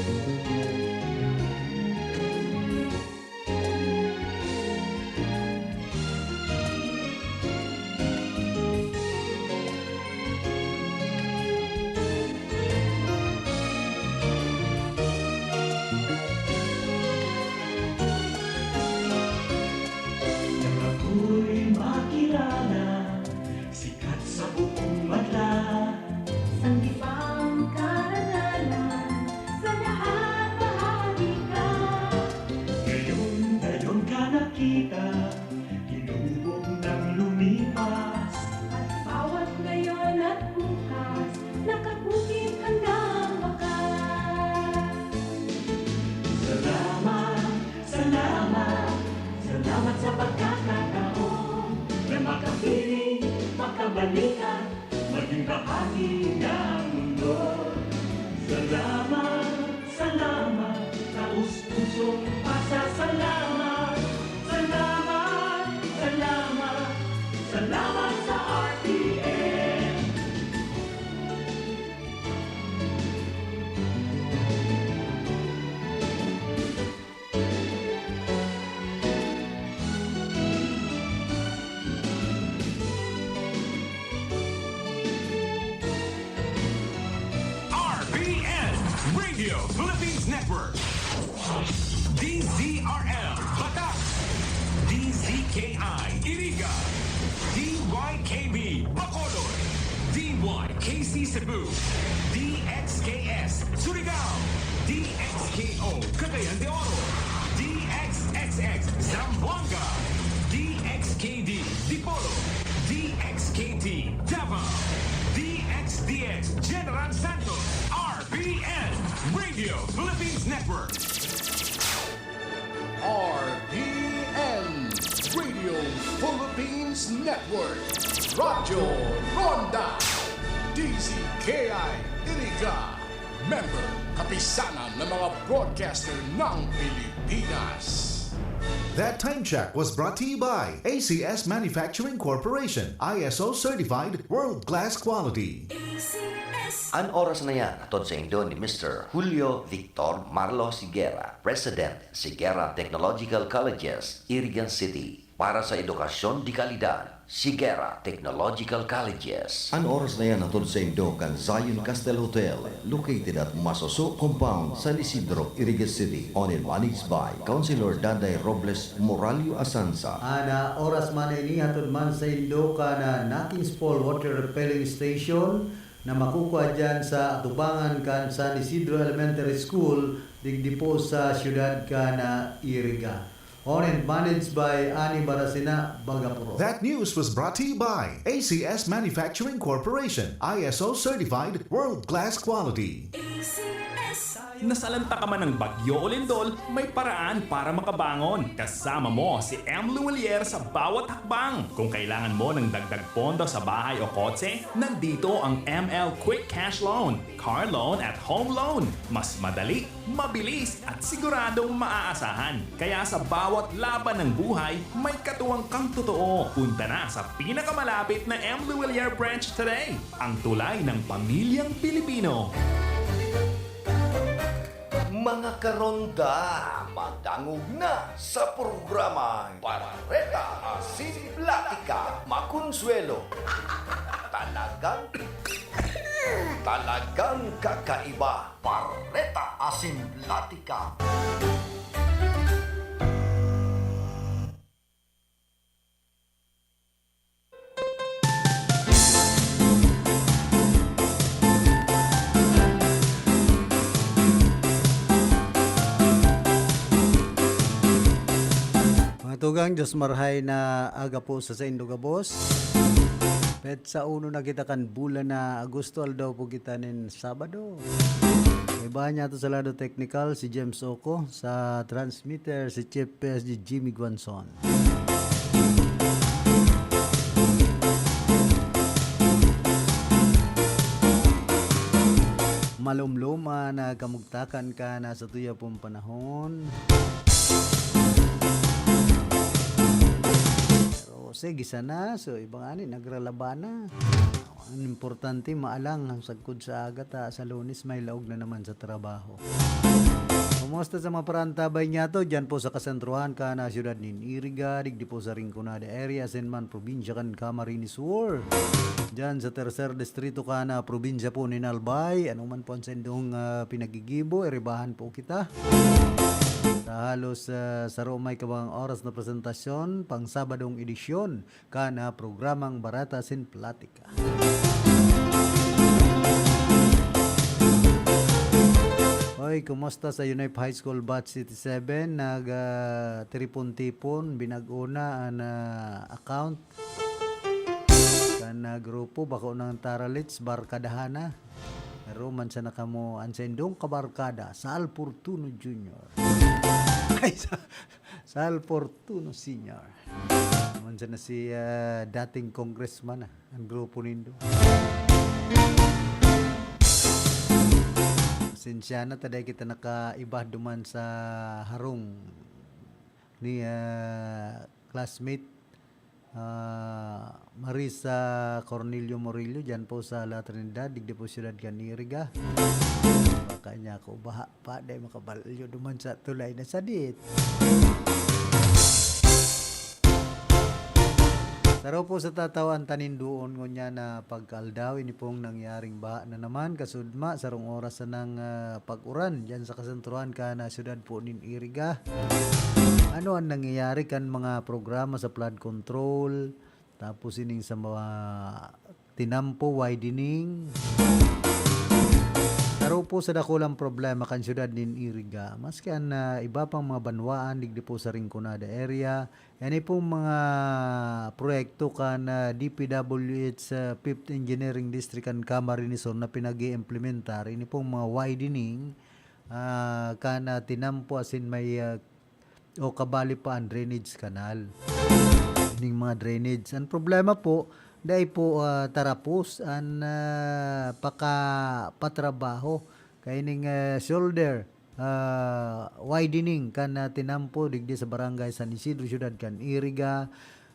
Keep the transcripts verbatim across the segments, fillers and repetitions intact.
Nang ako'y makilala, sikat sa buong madla. Sanggipang karangalan, sa lahat bahagi ka. Ngayon, ngayon ka nakita, tinubog nang lumipas. At bawat ngayon at bukas, nakabukid hanggang wakas. Salamat, salamat, salamat sa pagkakataon na makapiling, makabalikan, maging bahagi ng mundo. Salamat, salamat, taos-pusong pasasalamat. Salamat, salamat, salamat sa R T N. R P N, Radio Philippines Network. D Z R L, Batac. D Z K I, Iriga. D Y K B, Bacolod. D Y K C Cebu. D X K S, Surigao. D X K O, Cagayan de Oro. D X X X, Zamboanga. D X K D, Dipolog. D X K T, Davao. D X D X, General Santos. R P N, Radio Philippines Network. R P N, Radio Philippines Network. Radyo Ronda. D Z K I, Iriga. Member, Kapisanan ng mga Broadcaster ng Pilipinas. That time check was brought to you by A C S Manufacturing Corporation, I S O certified, world-class quality. A C S. An oras na yan, hatod saindo ni Mister Julio Victor Marlo Sigera, President, Sigera Technological Colleges, Irigan City. Para sa edukasyon de kalidad, Sigera Technological Colleges. An oras na yan hatod saindo kan Zion Castle Hotel, located at Masoso Compound, San Isidro, Iriga City. Owned and managed by Councilor Danday Robles Moralio Asansa. An, ah, oras man na ini hatod man saindo kan, ah, Nakins Fall Water Refilling Station na makukua diyan sa atubangan kan San Isidro Elementary School, digdi po sa siyudad kan, ah, Iriga. Owned and managed by Ani Barasina Bagapuro. That news was brought to you by A C S Manufacturing Corporation, I S O certified, world-class quality. A C S. Nasalanta ka man ng bagyo o lindol, may paraan para makabangon. Kasama mo si M. Luwilier sa bawat hakbang. Kung kailangan mo ng dagdag pondo sa bahay o kotse, nandito ang M L Quick Cash Loan, Car Loan at Home Loan. Mas madali, mabilis at siguradong maaasahan. Kaya sa bawat laban ng buhay, may katuwang kang totoo. Punta na sa pinakamalapit na M. Luwilier branch today. Ang tulay ng pamilyang Pilipino. Mga karonda, madangog na sa programang Bareta Asin Platika. Makonsuelo. Talagang, talagang kakaiba. Bareta Asin Platika. Mga tugang, Diyos marhay na aga po sa saindo gabos. Petsa uno na kita kan bulan na Agosto, aldaw po kita nin Sabado. Kaibahan niya to sa lado teknikal, si James Oco, sa transmitter, si Chief P S G Jimmy Guanzon. Malumluma na kamugtakan ka na sa tuya pong panahon. Pero sige sana, so iba nga ni, nagralaba na. An importante, maalang sagkod sa aga ta sa Lunes may laog na naman sa trabaho. Kumusta sa mga parantabay niyato diyan po sa kasentruhan kan, ah, siyudad nin Iriga, digdi po sa Rinconada area, asin man probinsya kan Camarines Sur. Diyan sa tercer distrito kan, ah, probinsya po nin Albay, ano man po an saindong, ah, pinagigibo, iribahan po kita. Sa halos, ah, saro may kabang oras na presentasyon, pang Sabadong edisyon, kan, ah, programang Bareta sin Platika. Hoy, kumusta sa Unip High School Batch eighty-seven? Nag, ah, tipon-tipon, binag-o na an, ah, account. Kan, ah, grupo, bako nang Taralits, barkadahan na. Pero man sana kamo, an saindong kabarkada, Sal Fortuno Junior. Ay, sa, Sal Fortuno Senior. Man sana si, ah, dating congressman, ah, ang grupo nindo. Pasensya na, taday kita nakaiba duman sa harong ni, ah, classmate, ah, Marisa Cornelio Murillo, dyan po sa La Trinidad, digdi po siyudad kan Iriga. Baka niya ako baha pa, dahil makabalyo duman sa tulay na sadit. Saro po sa tatawan tanindoon ngunyan na pagkaaldaw, ini pong nangyaring baha na naman, kasudma, sarong oras na ng, ah, pag-uran dyan sa kasentruhan kan, ah, siyudad po nin Iriga. Ano ang nangyayari kan mga programa sa flood control? Tapos ining sa mga tinampo, widening. Saro po sa dakulang problema kan siyudad nin Iriga. Maski an, ah, iba pang mga banwaan, digdi po sa Rinconada area, yan pong mga proyekto kan, ah, D P W H, ah, Fifth Engineering District kan Camarines Sur na pinag-iimplementar. Ini pong mga widening, ah, kan, ah, tinampo asin may, ah, o kabali pa an drainage canal. Ining mga drainage. Ang problema po, dai po, ah, tarapos an, ah, pakapatrabaho. Kaya ining, ah, shoulder, ah, widening kan, ah, tinampo digdi sa Barangay San Isidro, siyudad kan Iriga.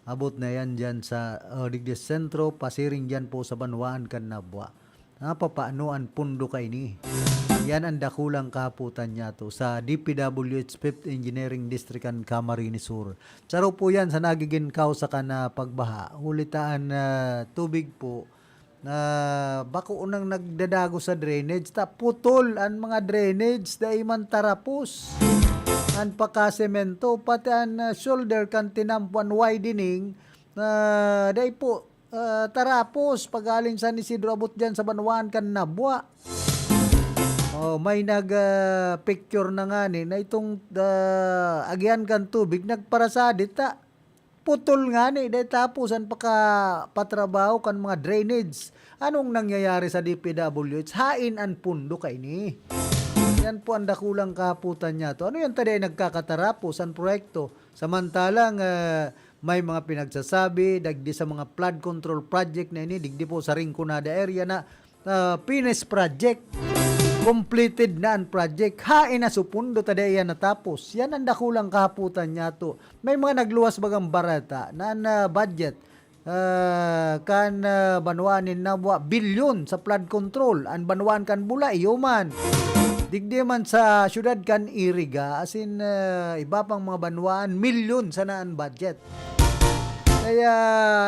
Abot na yan dyan sa, ah, digdi sa sentro, pasiring dyan po sa banwaan kan Nabua. Napapano an pundo kaini? Yan ang dakulang kahapotan niyato sa D P W H Fifth Engineering District kan Camarines Sur. Saro po yan sa nagigin kausa kan, ah, pagbaha. Huli ta an, ah, tubig po na bako nang nagdadagos sa drainage, ta putol an mga drainage, dai man tarapos an pakasemento, pati an, ah, shoulder kan tinampo an widening, na dai po, ah, tarapos pagaling San Isidro abot diyan sa banwaan kan Nabua. Oh, may nag, ah, picture na ngani na itong, ah, agihan kan tubig nagparasadi ta. Putol ngani, dai tapos an pakapatrabaho kan mga drainage. Anong nangyayari sa D P W H? Hain an pundo kaini? Yan po ang dakulang kahapotan niyato. Ano yan ta dai nagkakatarapos an proyekto? Samantalang, ah, may mga pinagsasabi, digdi sa mga flood control project na ini, digdi po sa Rinconada area na, ah, finished project. Completed na an project. Hain na sa pundo ta dai yan natapos. Yan ang dakulang kahapotan niyato. May mga nagluwas bagang bareta na an, ah, budget, ah, kan, ah, banwaan nin Nabua, bilyon sa flood control. An banwaan kan Bula, iyo man. Digdi man sa siyudad kan Iriga, asin, ah, iba pang mga banwaan, milyon sana an budget. Kaya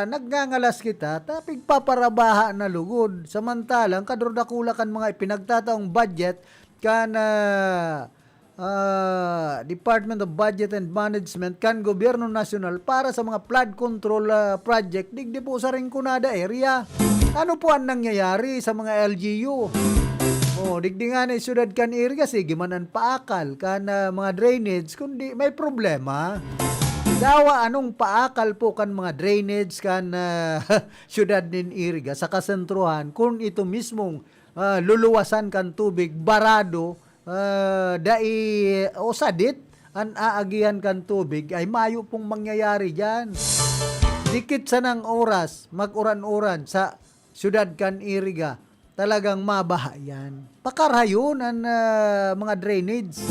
nagngangalas kita, ta pigpaparabaha na lugod. Samantalang, kadurdakula kan mga ipinagtataong budget kan, ah, ah, Department of Budget and Management kan Gobyerno Nasyonal para sa mga flood control, ah, project digdi po sa Rinconada area. Ano po ang nangyayari sa mga L G U? Oh, digdi nga na siyudad kan Iriga, sige man an paakal kan, ah, mga drainage, kundi may problema. Dawa anong paakal po kan mga drainage kan, ah, siyudad nin Iriga sa kasentruhan, kung ito mismong, ah, luluwasan kan tubig, barado, ah, dai o sadit an aagihan kan tubig, ay mayo pong mangyayari diyan. Dikit sanang oras, mag-uran-uran sa siyudad kan Iriga, talagang mabaha yan. Pakarayon an, ah, mga drainage.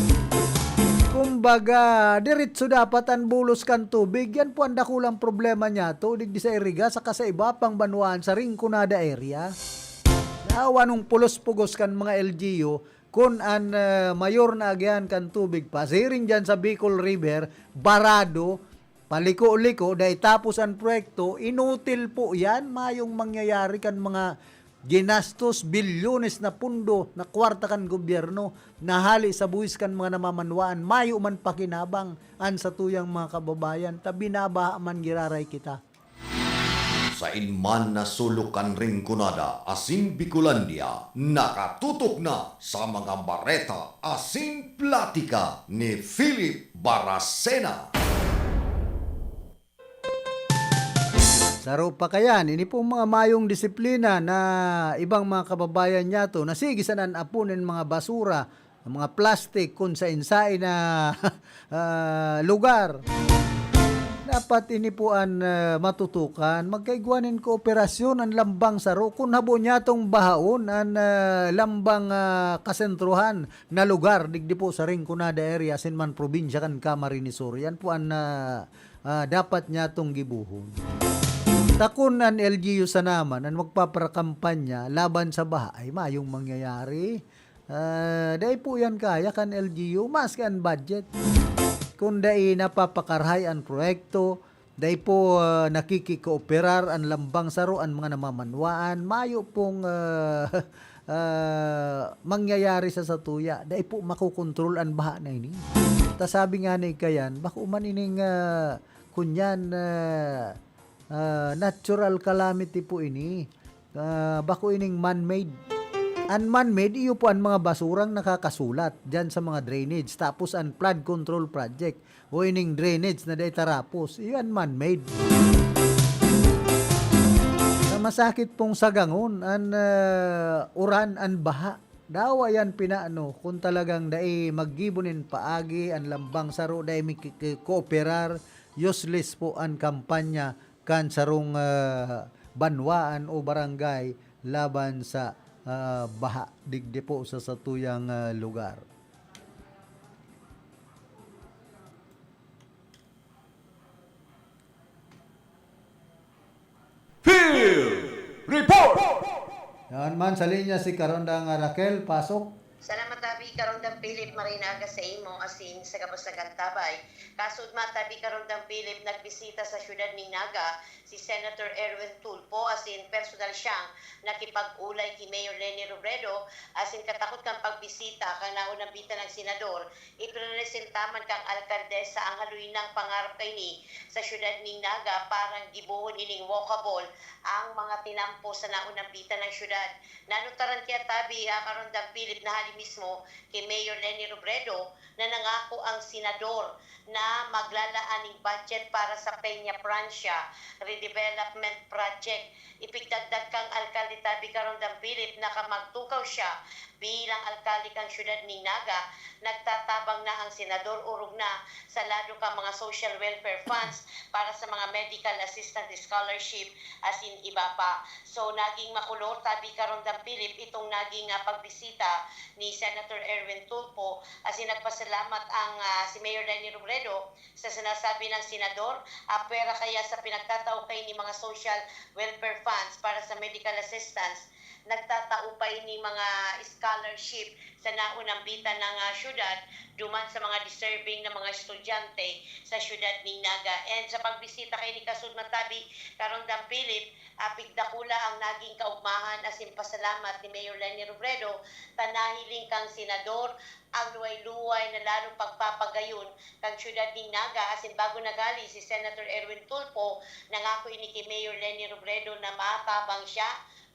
Kumbaga, diretso dapat an bulos kan tubig. Yan po an dakulang problema niyato, digdi sa Iriga, saka sa iba pang banwaan sa Rinconada area. Yawa nung pulos-pugos kan mga L G U, kun an, ah, mayor na agihan kan tubig, pasiring diyan sa Bicol River, barado, paliko-liko, dai tapos an proyekto, inutil po yan. Mayong mangyayari kan mga ginastos, bilyones na pundo na kwarta kan gobyerno na hali sa buhis kan mga namamanwaan, mayo man pakinabang an satuyang mga kababayan, ta binabaha man giraray kita. Sain man na sulok kan Rinconada asin Bicolandia, nakatutok na sa mga bareta asin platika ni Philip Baracena. Saro pa kayan, ini pong mga mayong disiplina na ibang mga kababayan niyato, na sige sana an apon nin mga basura, ang mga plastik, kun sain-sain na, ah, lugar. Dapat ini po an, ah, matutukan. Magkaigwa nin kooperasyon an lambang saro. Kun habo niyatong bahaon an, ah, lambang, ah, kasentruhan na lugar, digdi po sa Rinconada area, asin man probinsya kan Camarines Sur. Yan po an, ah, ah, dapat niyatong gibohon. Ta kun an L G U sana man an magpaparakampanya laban sa baha, ay mayong mangyayari. Ah, dai po yan kaya kan L G U, maski an budget. Kun dai napapakarahay an proyekto, dai po, ah, nakikikooperar an lambang saro, an mga namamanwaan, mayo pong, ah, ah, mangyayari sa satuya. Dai po makokontrol an baha na ini. Ta sabi nga ni kayan, bako man ining, ah, kunyan, ah, ah, natural calamity po ini. Ah, bako ining man-made. An man-made, iyo po an mga basurang nakakasulat diyan sa mga drainage. Tapos an flood control project o ining drainage na dai tarapos, iyo an man-made. Na masakit pong sagangon an, ah, uran, an baha. Dawa yan pinaano, kung talagang dai maggibo nin paagi an lambang saro, dai miki-, kooperar, useless po an kampanya kan sarong, ah, banwaan o barangay laban sa, ah, baha digdi po sa satuyang, ah, lugar. Field Report! Yan man, sa linya si Karondang Raquel, pasok. Salamat, Tabi Karondang Philip, maray na aga sa imo, asin sa gabos na kantabay. Kasud man, Tabi Karondang Philip, nagbisita sa siyudad ning Naga si Senator Erwin Tulfo, asin personal siyang nakipag-ulay ki Mayor Leni Robredo, asin katakot kan pagbisita kan naunang bitanang senador, ipreresenta man kan alkaldesa an haloy nang pangarap kaini sa siyudad ning Naga para gibohon ining walkable ang mga tinampo sa naunang bitanang siyudad. Nanutaran ki Tabi, ah, Karondang Philip, na hali mismo ki Mayor Leni Robredo na nangako ang senador na maglalaan ning budget para sa Peña Francia Redevelopment Project. Ipigdagdag kan alkalde Tabi Karondang Philip na kan magtukaw siya bilang alkalde kan siyudad ning Naga, nagtatabang na ang senador orog na sa lado kan mga social welfare funds para sa mga medical assistance scholarship, asin iba pa. So, naging makolor, Tabi Karondang Philip, itong naging, ah, pagbisita ni Senator Erwin Tulfo, asin nagpasalamat ang, ah, si Mayor Leni Robredo sa sinasabi ng senador, ah, pwera kaya sa pinagtatao kaini mga social welfare funds para sa medical assistance, nagtatao pa ini mga scholarship sa naunang bitanang, ah, syudad, duman sa mga deserving na mga estudyante sa siyudad ning Naga. And sa pagbisita kaini, kasud man, Tabi Karondang Philip, ah, pigdakula ang naging kaugmahan asin pasalamat ni Mayor Leni Robredo, ta nahiling kan senador ang luway-luway na lalong pagpapagayon kan siyudad nin Naga, asin bago naghali si Senator Erwin Tulfo, nangako ini ki Mayor Leni Robredo na matabang siya,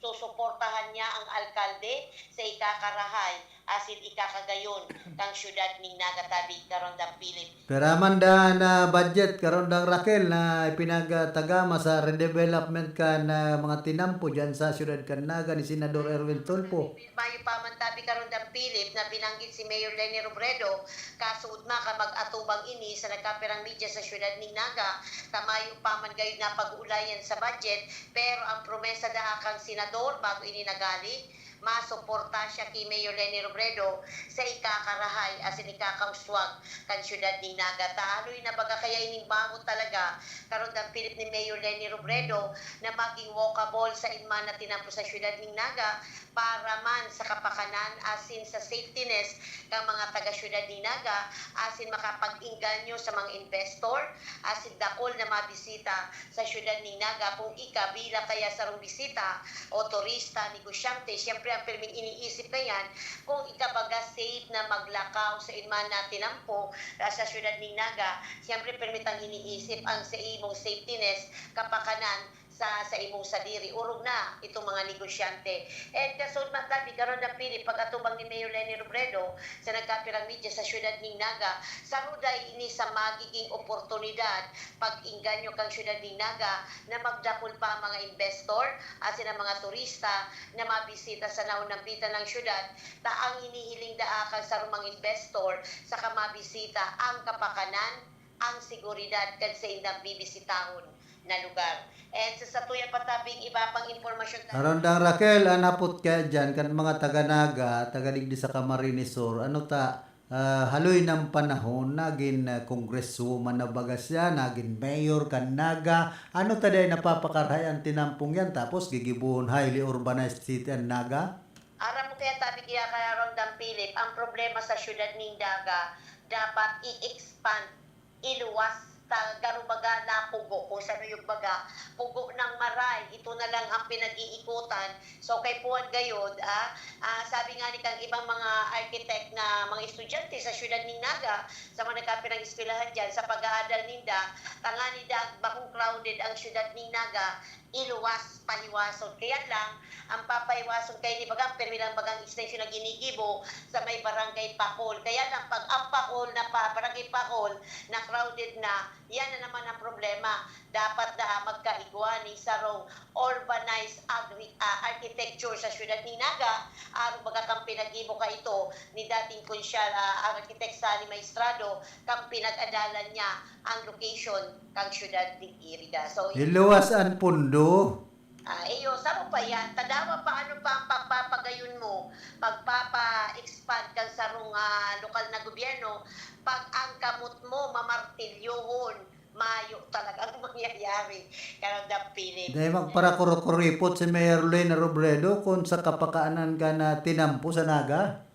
susuportahan niya ang alkalde sa ikakarahay asin ikakagayon kan siyudad nin Naga, Tabi Karondang Philip. Pira man daa na budget, Karondang Raquel, na ipinagtagama sa redevelopment kan, ah, mga tinampo diyan sa siyudad kan Naga ni Senador Erwin Tulfo? Mayo pa man, Tabi Karondang Philip, na binanggit si Mayor Leni Robredo, kasuodma kan mag-atubang ini sa nagkapirang media sa siyudad nin Naga, ta mayo pa man gayon na pag-uulayan sa budget, pero ang promesa daa kan senador bago ini naghali, Masuporta siya ki Mayor Leni Robredo sa ikakarahay asin ikakauswag kan siyudad nin Naga. Ta haloy na baga kaya ining bangon talaga, Karondang Philip, ni Mayor Leni Robredo na maging walkable sa inman na tinampo sa siyudad nin Naga para man sa kapakanan asin sa safetyness kan mga taga-siyudad nin Naga asin makapag-engganyo sa mga investor asin dakul na mabisita sa siyudad nin Naga. Kung ika bilang kaya sarong bisita o turista, negosyante, siyempre ang pirming iniisip ka yan kung ika baga safe na maglakaw sa inman na tinampo, ah, sa siyudad nin Naga. Siyempre pirmi tang iniisip ang sa imong safetyness, kapakanan sa, sa imong sadiri, orog na itong mga negosyante. And kasunod man tabi, Karondang Philip, pag-atubang ni Mayor Leni Robredo sa nagkapirang media sa siyudad nin Naga, saruday ini sa magiging oportunidad pag-engganyo kan siyudad nin Naga na magdakul pa ang mga investor asin ang mga turista na mabisita sa naunambitan na siyudad, ta ang hinihiling daa kan sarong mga investor saka mabisita ang kapakanan, ang seguridad kan saindang bibisitahon na lugar. And sa satuya pa tabing iba pang impormasyon ta- Karondang Raquel, an hapot kaya diyan kan mga taga Naga, taga digdi sa Camarines Sur, ano ta, ah, haloy nang panahon, nagin, ah, congresswoman na baga siya, nagin mayor kan Naga. Ano ta dai napapakarahay an tinampong yan, tapos gigibohon highly urbanized city an Naga? Aram mo kaya tabi kaya, Karondang Philip, ang problema sa siyudad nin Naga, dapat i-expand, iluwas ta garo baga napugo, kung sa nuyog baga, pugo ng maray. Ito na lang ang pinag-iikutan. So, kaipuhan gayod, ah, ah, sabi nga ni kang ibang mga architect na mga estudyante sa siyudad nin Naga, sa mga nagkapirang eskwelahan diyan, sa pag-aadal ninda, tanganing bakong crowded ang siyudad nin Naga, iluwas, pahiwason. Kaya lang, ang papahiwason kaini bagang pirmi lang bagang extension na ginigibo sa may Barangay Pakol. Kaya lang, pag ang Pakol na pa, Barangay Pakol na crowded na, yan na naman ang problema. Dapat daa magkaigwa ning sarong urbanized agri-, ah, architecture sa siyudad nin Naga, arog baga kan pinaggibo kaito ni dating konsyal, ah, architect Sally Maestrado, kan pinag-adalan niya ang location kan siyudad nin Iriga. So, Iluwas an pondo. Ah, iyo, saro pa yan. Ta dawa pa, ano pa ang pagpapagayon mo, pagpapa-expand kan sarong, ah, lokal na gobyerno, pag ang kamot mo mamartilyohon, mayo talagang mangyayari. Karondang Philip. Dai magparakurukuripot si Mayor Leni Robredo kun sa kapakanan ka na tinampo sa Naga?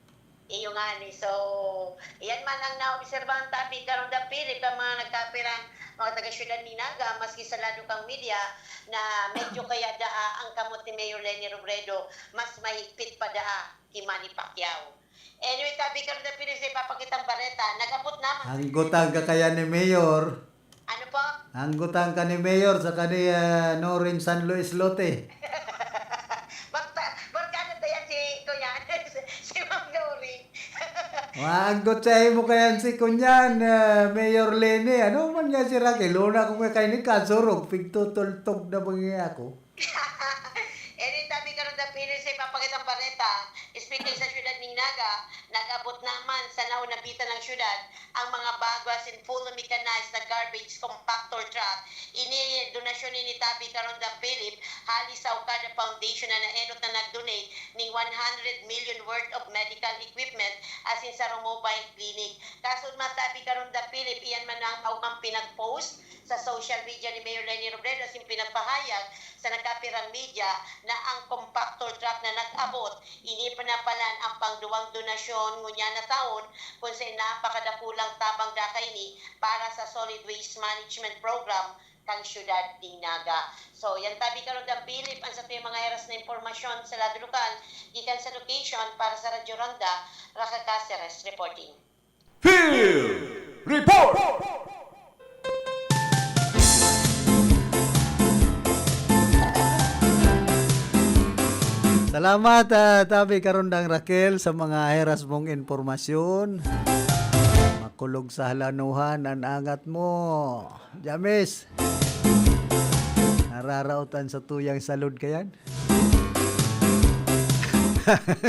Iyo ngani. So, iyan man ang naobserbahan tabi, Karondang Philip, ang mga nagkapirang mga taga-siyudad ni Naga, maski sa lado kang media, na medyo kaya daa ang kamot ni Mayor Leni Robredo, mas mahigpit pa daa ki Manny Pacquiao. Anyway, tabi, Karondang Philip, sa ipapakitang bareta, nag-abot naman. Ang gutang ka kaya ni Mayor. Ano po? Ang gutang ka ni Mayor saka ni, ah, Norin San Luis Lote. Basta, barkada ta yan si, kuya, si, si Ma'am Norin. Maanggot sa imo kayan si kunyan, ah, Mayor Leni. Ano man nga si Raquel? Una ko nga kayo ni Kasurog, pigtutultog na ba nga ako? Anytime ikaw na dapilan sa ipapakitang bareta, speaking sa siyudad ning Naga, nag-abot naman sa naunabita ng siyudad ang mga bago asin fully mechanized na garbage compactor truck. Ini donasyon ini tabi karon da Philip, hali sa Okada Foundation na naenot na nag-donate ning one hundred million worth of medical equipment asin sa mobile clinic. Kasunod man tabi karon da Philip, iyan man ang paumang pinag-post sa social media ni Mayor Leni Robredo asin pinagpahayag sa nagkapirang media na ang compactor truck na nag-abot, ini pa na palan ang pangduwang donasyon ngunyan na taon, kun sa napakadakulang tabang da kaini para sa solid waste management program kan siyudad nin Naga. So, yan tabi karon da Philip, ang sa tuyang mga heras na impormasyon sa lado lokal, gikan sa location para sa Radyo Ronda, Raca Caceres reporting. Field Report! Salamat, ah, tabi Karondang Raquel, sa mga heras mong impormasyon. Makulog sa halanuhan an angat mo. James, nararaotan sa tuyang salud kayan?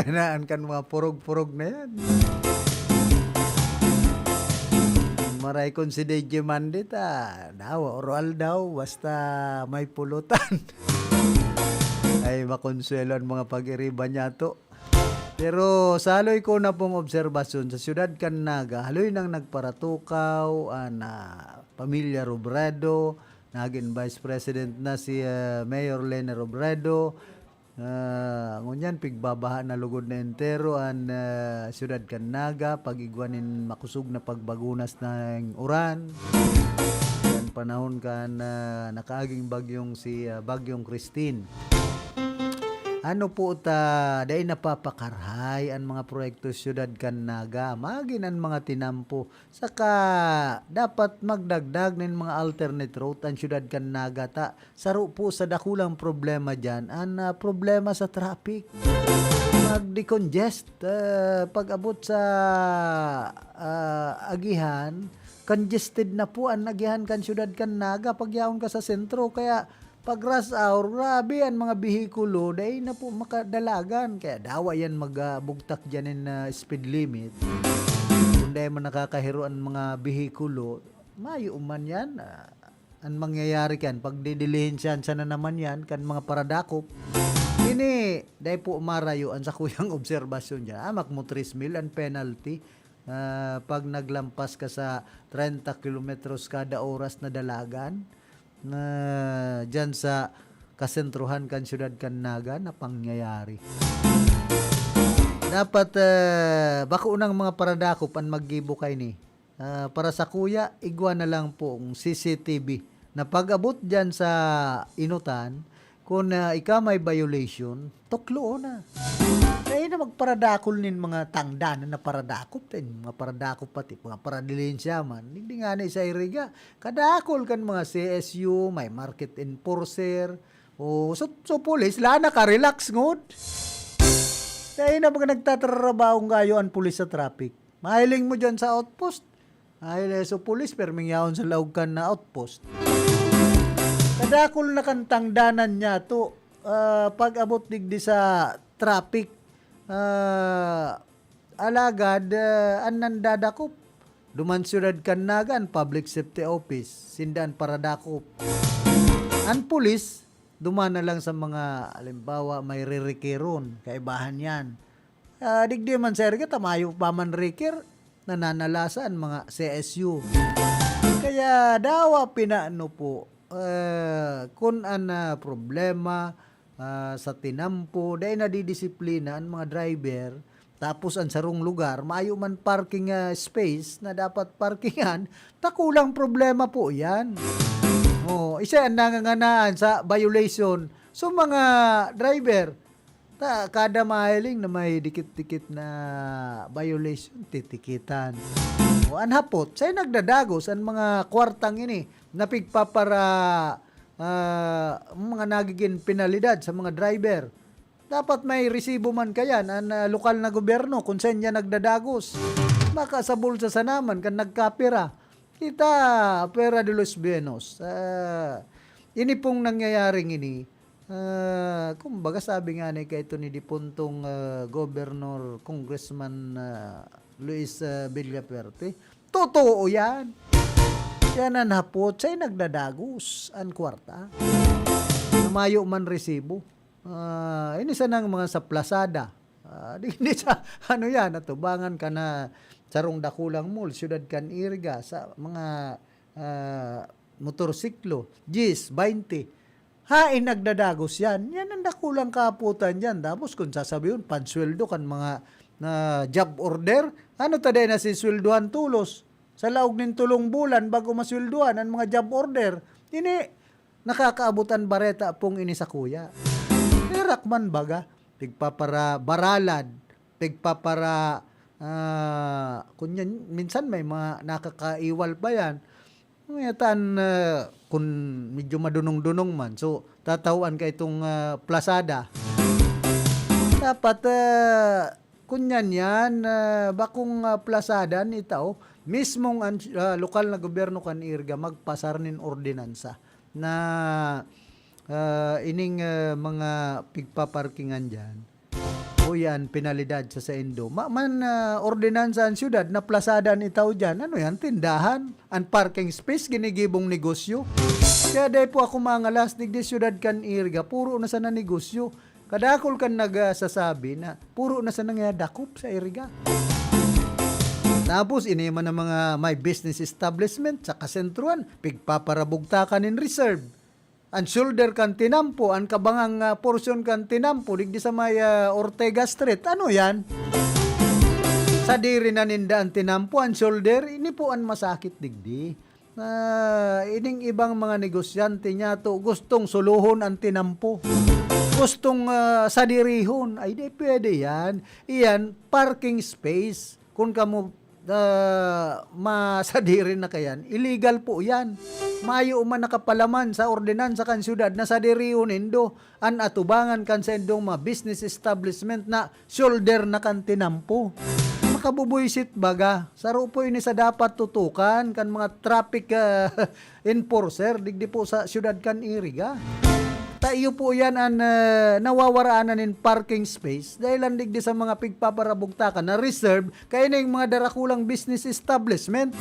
Naan kan mga purog-purog na yan. Maray kon si D J Mandit, ah, dawa, oral daw, basta may pulutan. Ay, makonsuelo an mga pag-iriba niyato. Pero sa haloy ko na pong obserbasyon, sa siyudad kan Naga, haloy nang nagparatukaw an, ah, pamilya Robredo, nagin vice president na si, ah, Mayor Leni Robredo. Ah, ngunyan, pigbabaha na lugod na entero an, ah, siyudad kan Naga, pag-igwa nin makosog na pagbagunas na ning uran. Kan panahon kan, ah, nakaaging bagyong si, ah, Bagyong Christine. Ano po ta, dai napapakarhay an mga proyekto siyudad kan Naga. Magin an mga tinampo. Saka dapat magdagdag nin mga alternate route an siyudad kan Naga ta. Saro po sa dakulang problema diyan, an, ah, problema sa traffic. Nagde-congest, ah, pag-abot sa, ah, agihan, congested na po an agihan kan siyudad kan Naga pagyaon ka sa sentro. Kaya pag rush hour, grabe an mga behikulo, dai na po makadalagan. Kaya dawa yan mag, ah, bugtak diyan in, ah, speed limit. Kung dai man nakakahiro an mga behikulo, mayo man yan, ah, an mangyayari kan pagdidilihensyahan sana naman yan kan mga paradakop. Ini, dai po marayo an sakuyang obserbasyon diyan. Ah, makmo tres mil an penalty, ah, pag naglampas ka sa treinta kilometros kada oras na dalagan na diyan sa kasentruhan kan siyudad kan Naga na pangyayari. Dapat, ah, bako nang mga paradakop an maggibo kaini. Ah, para sakuya, igwa na lang pong C C T V na pag-abot diyan sa inutan, kun, ah, ika may violation, tukloon na. Kaya na magparadakol nin mga tangdanan na paradakop, tin, mga paradakop pati, mga paradilensya man. Hindi nga na isa iriga. Kadakol kan mga C S U, may market enforcer, o so, so pulis, la na ka, relax ngod. Kaya na mga nagtatrabaho ngayon ang pulis sa traffic. Mahiling mo dyan sa outpost. Ay, so pulis, perming yaon sa laog kan na outpost. Kadakol na kan tangdanan niya to, ah, pag-abot digdi sa traffic. Ah, alagad, ah, an nandadakop. Duman siyudad kan Naga, an Public Safety Office, sinda an paradakop. An pulis, duman na lang sa mga, halimbawa, may ririkiron, kaibahan yan. Ah, digdi man sa erga, tamayo pa man rikir, nananalasa an mga C S U. Kaya dawa pinaano po, ah, kun an, ah, problema, ah, sa tinampo, dai nadidisiplina an mga driver, tapos an sarong lugar, mayo man parking, ah, space na dapat parkingan, dakulang problema po yan. Oh, isa yan nanganganaan sa violation. So, mga driver, ta, kada mahiling na may dikit-dikit na violation, titikitan. O, an hapot, sa'y nagdadagos an mga kwartang ini na pigpapara, ah, mga nagiging penalidad sa mga driver. Dapat may resibo man kayan an, ah, lokal na gobyerno kung saan yan nagdadagos. Baka sa bulsa sana man kan nagkapira. Kita, pera de los buenos. Ah, ini pong nangyayaring ini, ah, kumbaga sabi nga ni kaito ni dipuntong, ah, Governor, Congressman, ah, Luis, ah, Villafuerte, totoo yan. Yan an hapot, sa'y nagdadagos an kwarta. Na mayo man resibo. Ah, ini sanang mga sa plasada. Ah, di, di sa, ano yan, atubangan ka na sarong dakulang mall, siyudad kan Irga, sa mga, ah, motorsiklo, diyes, baynte. Hain nagdadagos yan. Yan ang dakulang kaputan dyan. Tapos kung sasabihin, pansweldo kan mga na job order, ano ta dai nasisweldohan tolos? Sa laog nin tolong bulan bago masweldohan an mga job order. Ini, nakakaabot an bareta pong ini sakuya. Herak man baga, pigpapara baralad, pigpapara, ah, kunyan, minsan may mga nakakaiwal pa yan. Ngeta an, ah, kun medyo madunong-dunong man, so, tatawan ka itong, ah, plasada. Dapat, ah, kunyan yan, ah, bakong, ah, plasada an itao, mismong an, ah, lokal na gobyerno kan Irga magpasar nin ordinansa na, ah, ining, ah, mga pigpaparkingan diyan. Yan, penalidad sa saindo. Ma-, man, ah, ordinansa an syudad na plasada an itao diyan. Ano yan? Tindahan. An parking space, ginigibong negosyo. Kaya dai po ako mangalas, digdi syudad kan Iriga, puro na sana negosyo. Kadakul kan nagsasabi na puro na sana nga dakop sa Iriga. Tapos, ini man ang mga may business establishment sa kasentruan, pigpaparabugtakan nin reserve. An shoulder kan tinampo, an kabangang, ah, porsyon kan tinampo, digdi sa may, ah, Ortega Street. Ano yan? Sadiri na ninda an tinampo, an shoulder, ini po an masakit digdi. Na ining ibang mga negosyante niya to, gustong suluhon an tinampo. Gustong, ah, sadirihon. Ay, di pwede yan. Iyan, parking space. Kung kamo, ah, masadiri na kayan, illegal po yan. Mayo man nakapalaman sa ordinansa kan syudad na sadirihon nindo an atubangan kan saindong mga business establishment na shoulder na kan tinampo. Makabubuisit baga. Saro po ini sa dapat tutukan kan mga traffic, ah, enforcer digdi po sa syudad kan Iriga. Ta iyo po yan an, ah, nawawaraan na nin parking space dahil lang digdi sa mga pigpaparabugtakan na reserve kaya na yung mga darakulang business establishment.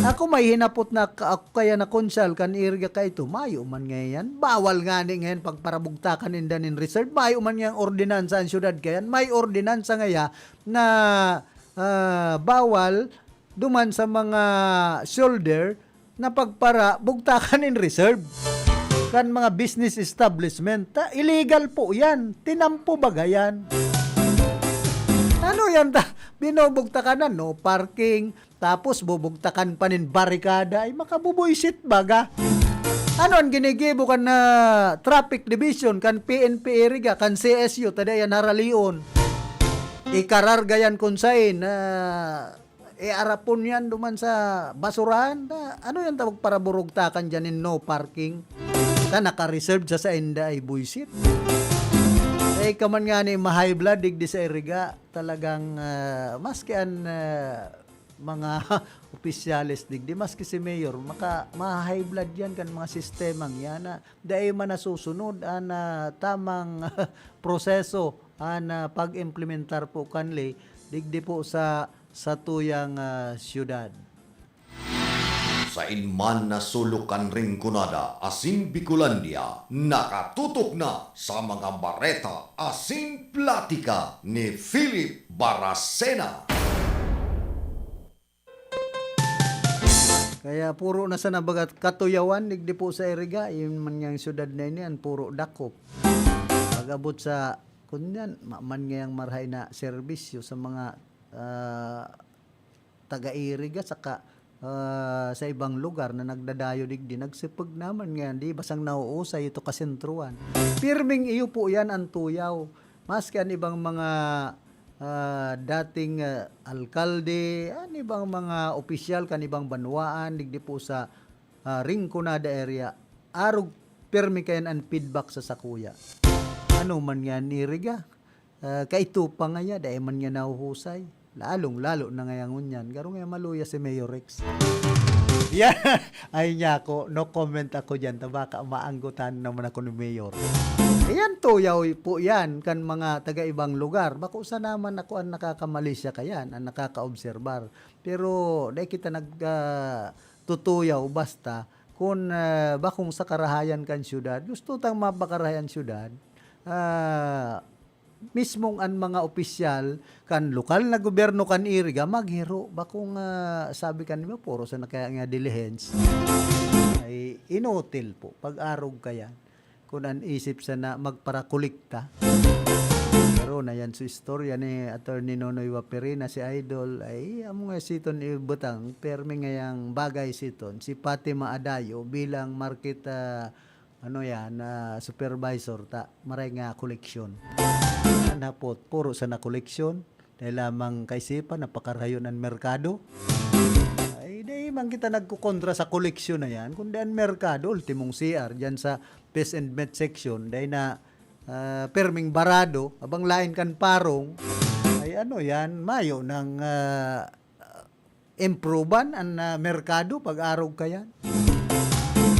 Ako may hinapot na ka-, ako kaya na konsyal kan Iriga kaito, mayo man ngayon. Bawal nga ni ngayon pagparabugtakan ninda nin reserve. Mayo man ngayang ordinansa ang syudad kayan. May ordinansa ngaya na, ah, bawal duman sa mga shoulder na pagparabugtakan in reserve kan mga business establishment. Ta, illegal po yan. Tinampo baga yan. Ano yan ta? Binubugtakan na, no parking. Tapos bubugtakan pa nin barikada. Ay, makabubuisit baga. Ano ang ginigibo kan, ah, traffic division, kan P N P Iriga, kan C S U, tada yan haralion? Ikararga yan kun sain, ah, iarapon yan duman sa basurahan. Ta, ano yan tawag paraburugtakan dyan in no parking? Ta naka-reserve sa sainda ay buisit. Ay, ka man nga ni ma-high blood, digdi sa Iriga, talagang, ah, maski an, ah, mga opisyales digdi, maski si mayor, maka-, ma-high blood yan kan mga sistemang yan na dai man nasusunod an, ah, tamang proseso an, ah, pag-implementar po kanli digdi po sa satuyang, ah, siyudad. Sain man na sulok kan Rinconada asin Bicolandia, nakatutok na sa mga bareta asin platika ni Philip Baracena. Kaya puro na sana baga katuyawan, digdi po sa Iriga, yun man ngang syudad na ini, an puro dakop. Pag-abot sa, kun yan, ma-, man ngayang marahay na serbisyo sa mga, ah, taga-Iriga saka, ah, sa ibang lugar na nagdadayo digdi, nagsipag naman ngayan, di basang nauusay ito kasentruan. Pirming iyo po yan ang tuyaw. Maski an ibang mga, ah, dating, ah, alkalde, an ibang mga opisyal kan ibang banwaan, digdi po sa, ah, Rinconada area, arog pirmi kayan an feedback sa sakuya. Ano man yan, Iriga? Ah, kaito pa ngaya, dai man niya nahuhusay. Lalong-lalo na ngaya ngunyan. Garo ngaya maluya si Mayor Rex. Yan. Ay niya ako, no comment ako dyan. Ta baka maanggotan naman ako ni Mayor. Ayan, tuyaw po yan kan mga taga-ibang lugar. Bako sa naman ako ang nakakamalisya kayan, ang nakakaobserbar. Pero dai kita nag, ah, tutuyaw basta kun, ah, bakong sa karahayan kan syudad. Gusto tang mapakarahay an syudad. Ah, mismong an mga opisyal kan lokal na gobyerno kan Iriga maghiro. Bakong, ah, sabi kan iba, puro sana kaya nga diligence. Ay, inutil po. Pag-arog kaya, kun an isip sana magparakolekta. Pero na yan sa istorya ni Attorney Nonoy Waperina, si Idol, ay, amo nga siton ibutang, permi ngayang bagay siton, si Fatima Adayo bilang market, ah, ano yan, ah, supervisor ta, maray nga koleksyon. An hapot, puro sana koleksyon, dahil lamang kaisipan, napakarahayon an merkado. Ay, dai man kita nagkukontra sa koleksyon na yan, kundi an merkado, ultimong C R, dyan sa Fish and Meat section, dai na, ah, perming barado, abang lain kan parong, ay ano yan, mayo nang, ah, improban an, ah, merkado pag-arog kayan.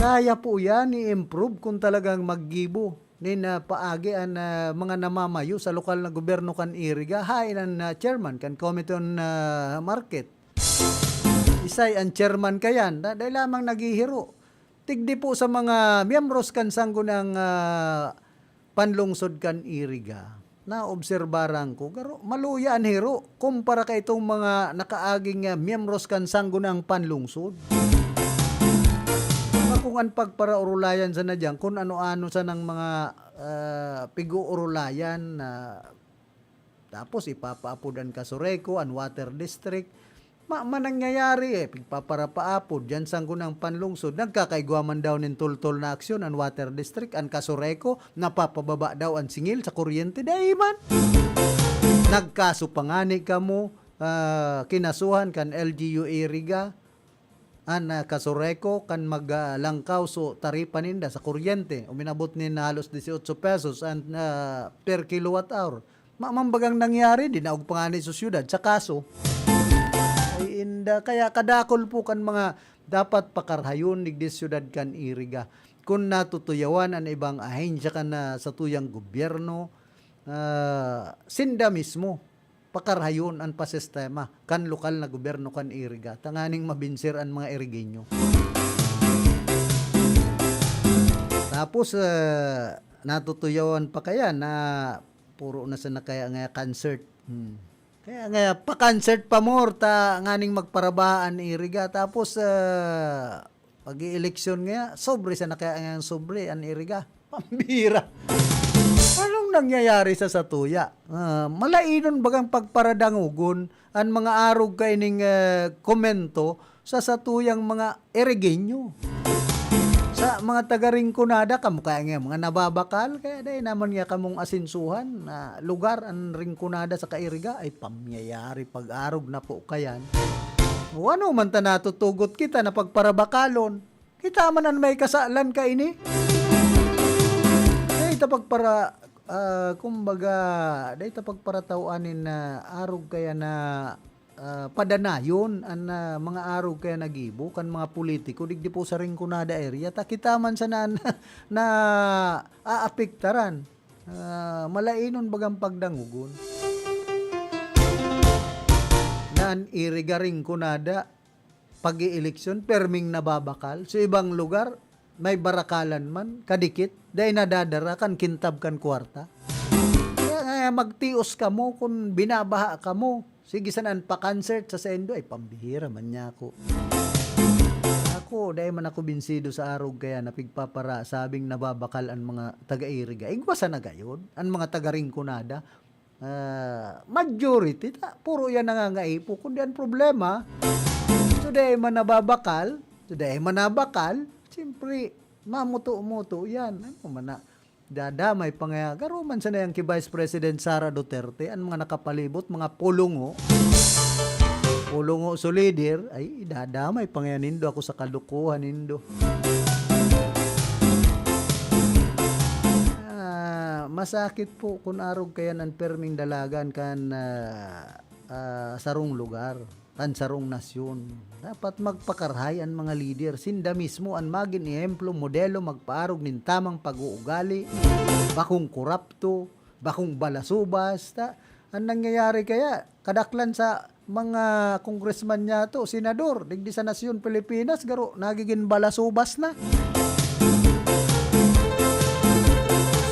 Kaya po yan i-improve kung talagang maggibo. nin, ah, paagi an, ah, mga namamayo sa lokal na gobyerno kan Iriga, haen an, ah, chairman kan Committee on, ah, Market. Isay an chairman kayan, da-, dai lamang naghihiro. Tigdi po sa mga miyembros kan Sangguniang, ah, Panlungsod kan Iriga, naobserbaran ko, garo, maluya an hiro kumpara kaitong mga nakaaging, ah, miyembros kan Sangguniang Panlungsod. Bakong an pagparaorolayan sana diyan, kun ano-ano sanang mga, ah, pig-oorolayan na tapos ipapaapod an Casureco, an Water District. Ma-, manangyayari, eh, pigpaparapaapod diyan Sangguniang Panlungsod. Nagkakaigwa man daw nin tultol na aksyon an Water District, an Casureco, napapababa daw an singil sa kuryente. Dai man! Nagkaso pa ngani kamo, ah, kinasuhan kan L G U Iriga, an, ah, Casureco kan mag, ah, langkaw so taripa ninda sa kuryente. Uminabot nin halos dieciocho pesos an, ah, per kilowatt hour. Ma-, mambagang nangyari, dinaog pa ngani sa syudad sa kaso. Ay, inda. Kaya kadakol po kan mga dapat pakarhayon digdi syudad kan Iriga. Kun natutuyawan an ibang ahensya kan, ah, satuyang gobyerno, ah, sinda mismo pakarhayon an pasistema kan lokal na gobyerno kan Iriga tanganing mabinser an mga Irigeño. Tapos, ah, natutuyawan pa kaya na puro na sana kaya nga concert. Hmm. Kaya nga, pa-concert pa more ta nganing magparabaha an Iriga. Tapos, ah, pag-ieleksyon nga, sobre sana kaya nga sobre an Iriga. Pambira. Anong nangyayari sa satuya? Ah, malainon bagang pagparadangogon an mga arog kaining, eh, komento sa satuyang mga Irigeño. Sa mga taga Rinconada, kamo kaya nga mga nababakal, kaya dai naman nga kamong asensuhan na lugar an Rinconada saka Iriga, ay pamyayari pag-arog na po kayan. O ano man ta natutugot kita na pagparabakalon? Kita man an may kasalan kaini. Dai ta pagpara-, ah, kumbaga, dai ta pagparataw-an nin, ah, arog kaya na, ah, padanayon an, ah, mga arog kaya nagibo kan mga politiko digdi po sa Rinconada area. Ta kita man sana na, na aapektaran. Ah, malainon bagang pagdangogon. Na an Iriga, Rinconada, pag-ieleksyon, perming nababakal. Sa ibang lugar, may barakalan man, kadikit, dai nadadara kan kintab kan kwarta. Kaya nga, magtios kamo kun binabaha kamo. Sige, sana an pa-concert sa saindo, ay, pambihira man niya ako. Ako, dai man ako binsido sa arog kaya na pigpapara-, sabing nababakal an mga taga-Iriga. Igwa sana gayod, an mga taga-Rinconada. Ah, majority ta, puro yan nangangaipo. Kundi ang problema, today man nababakal, today man nabakal, siyempre, mamuto-muto yan. Ano man na, dadamay pa nga, garo man sana yan ki Vice President Sara Duterte, ang mga nakapalibot, mga pulungo. Pulungo so leader, ay, dadamay pa nga nindo ako sa kalukuhan nindo. Ah, masakit po kun arog kaya an perming dalagan kan, ah, ah, sarong lugar, kan sarong nasyon. Dapat magpakarhay an mga lider. Sinda mismo an magin ehemplo, modelo, magpaarog nin tamang pag-uugali, bakong korapto, bakong balasubas. Ta, an nangyayari kaya, kadaklan sa mga congressman niyato, senador, digdi sa nasyon Pilipinas, garo, nagigin balasubas na.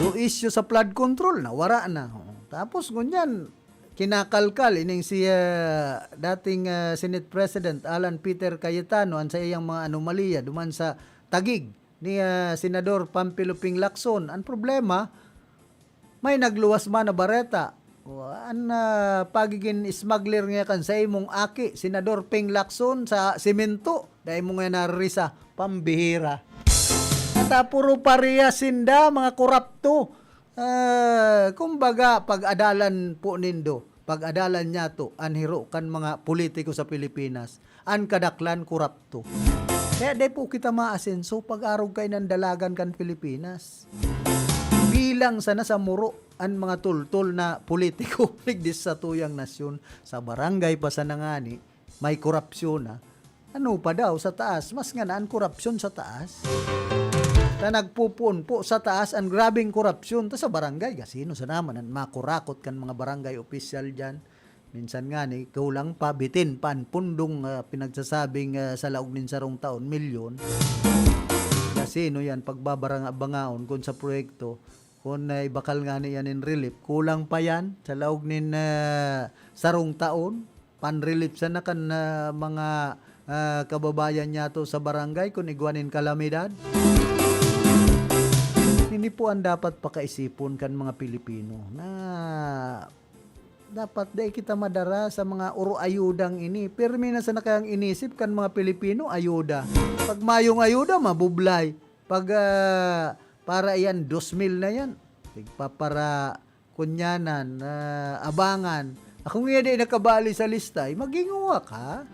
So, issue sa flood control, nawara na. Tapos, ngunyan, kinakalkal, ining si, ah, dating, ah, Senate President Alan Peter Cayetano, an sa iyang mga anomalya, duman sa Taguig, ni, ah, Senador Panfilo Ping Lacson. Ang problema, may nagluwas man na bareta. O, an, ah, pagigin smuggler nga kan sa imong aki, Senador Ping Lacson, sa semento, dai mo nga narisa, pambihira. At, ah, puro parehas sinda, mga korapto. Ah, kumbaga, pag-adalan po nindo, pag-adalan niyato, an hiro kan mga politiko sa Pilipinas, an kadaklan korapto. Kaya dai po kita maasenso pag-arog kainan dalagan kan Pilipinas. Bilang sana sa muro an mga tultol na politiko digdi sa tuyang nasyon, sa barangay pa sana ngani, may korapsyon na. Ano pa daw sa taas? Mas ngana an korapsyon sa taas. Ta nagpupunpo sa taas an grabeng korapsyon. Ta sa barangay, gasino sana man an makurakot kan mga barangay opisyal diyan? Minsan ngani, kulang pa, bitin pa an pundong, ah, pinagsasabing, ah, sa laog nin sarong taon, milyon. Gasino yan, pagbabaranga-bangaon kun sa proyekto, kun, ah, ibakal ngani yan nin relief, kulang pa yan sa laog nin, ah, sarong taon, pan-relief sana kan, ah, mga, ah, kababayan niyato sa barangay kun igwa nin kalamidad. Ini po ang dapat pakaisipon kan mga Pilipino na dapat dai kita madara sa mga oro-ayudang ini. Pirmi na sana kayang inisip kan mga Pilipino, ayuda. Pag mayong ayuda, mabublay. Pag, ah, para iyan, dos mil na yan. Tigpapara, kunyanan, ah, abangan. Akong iya di nakabali sa lista, eh, maghinguha ka.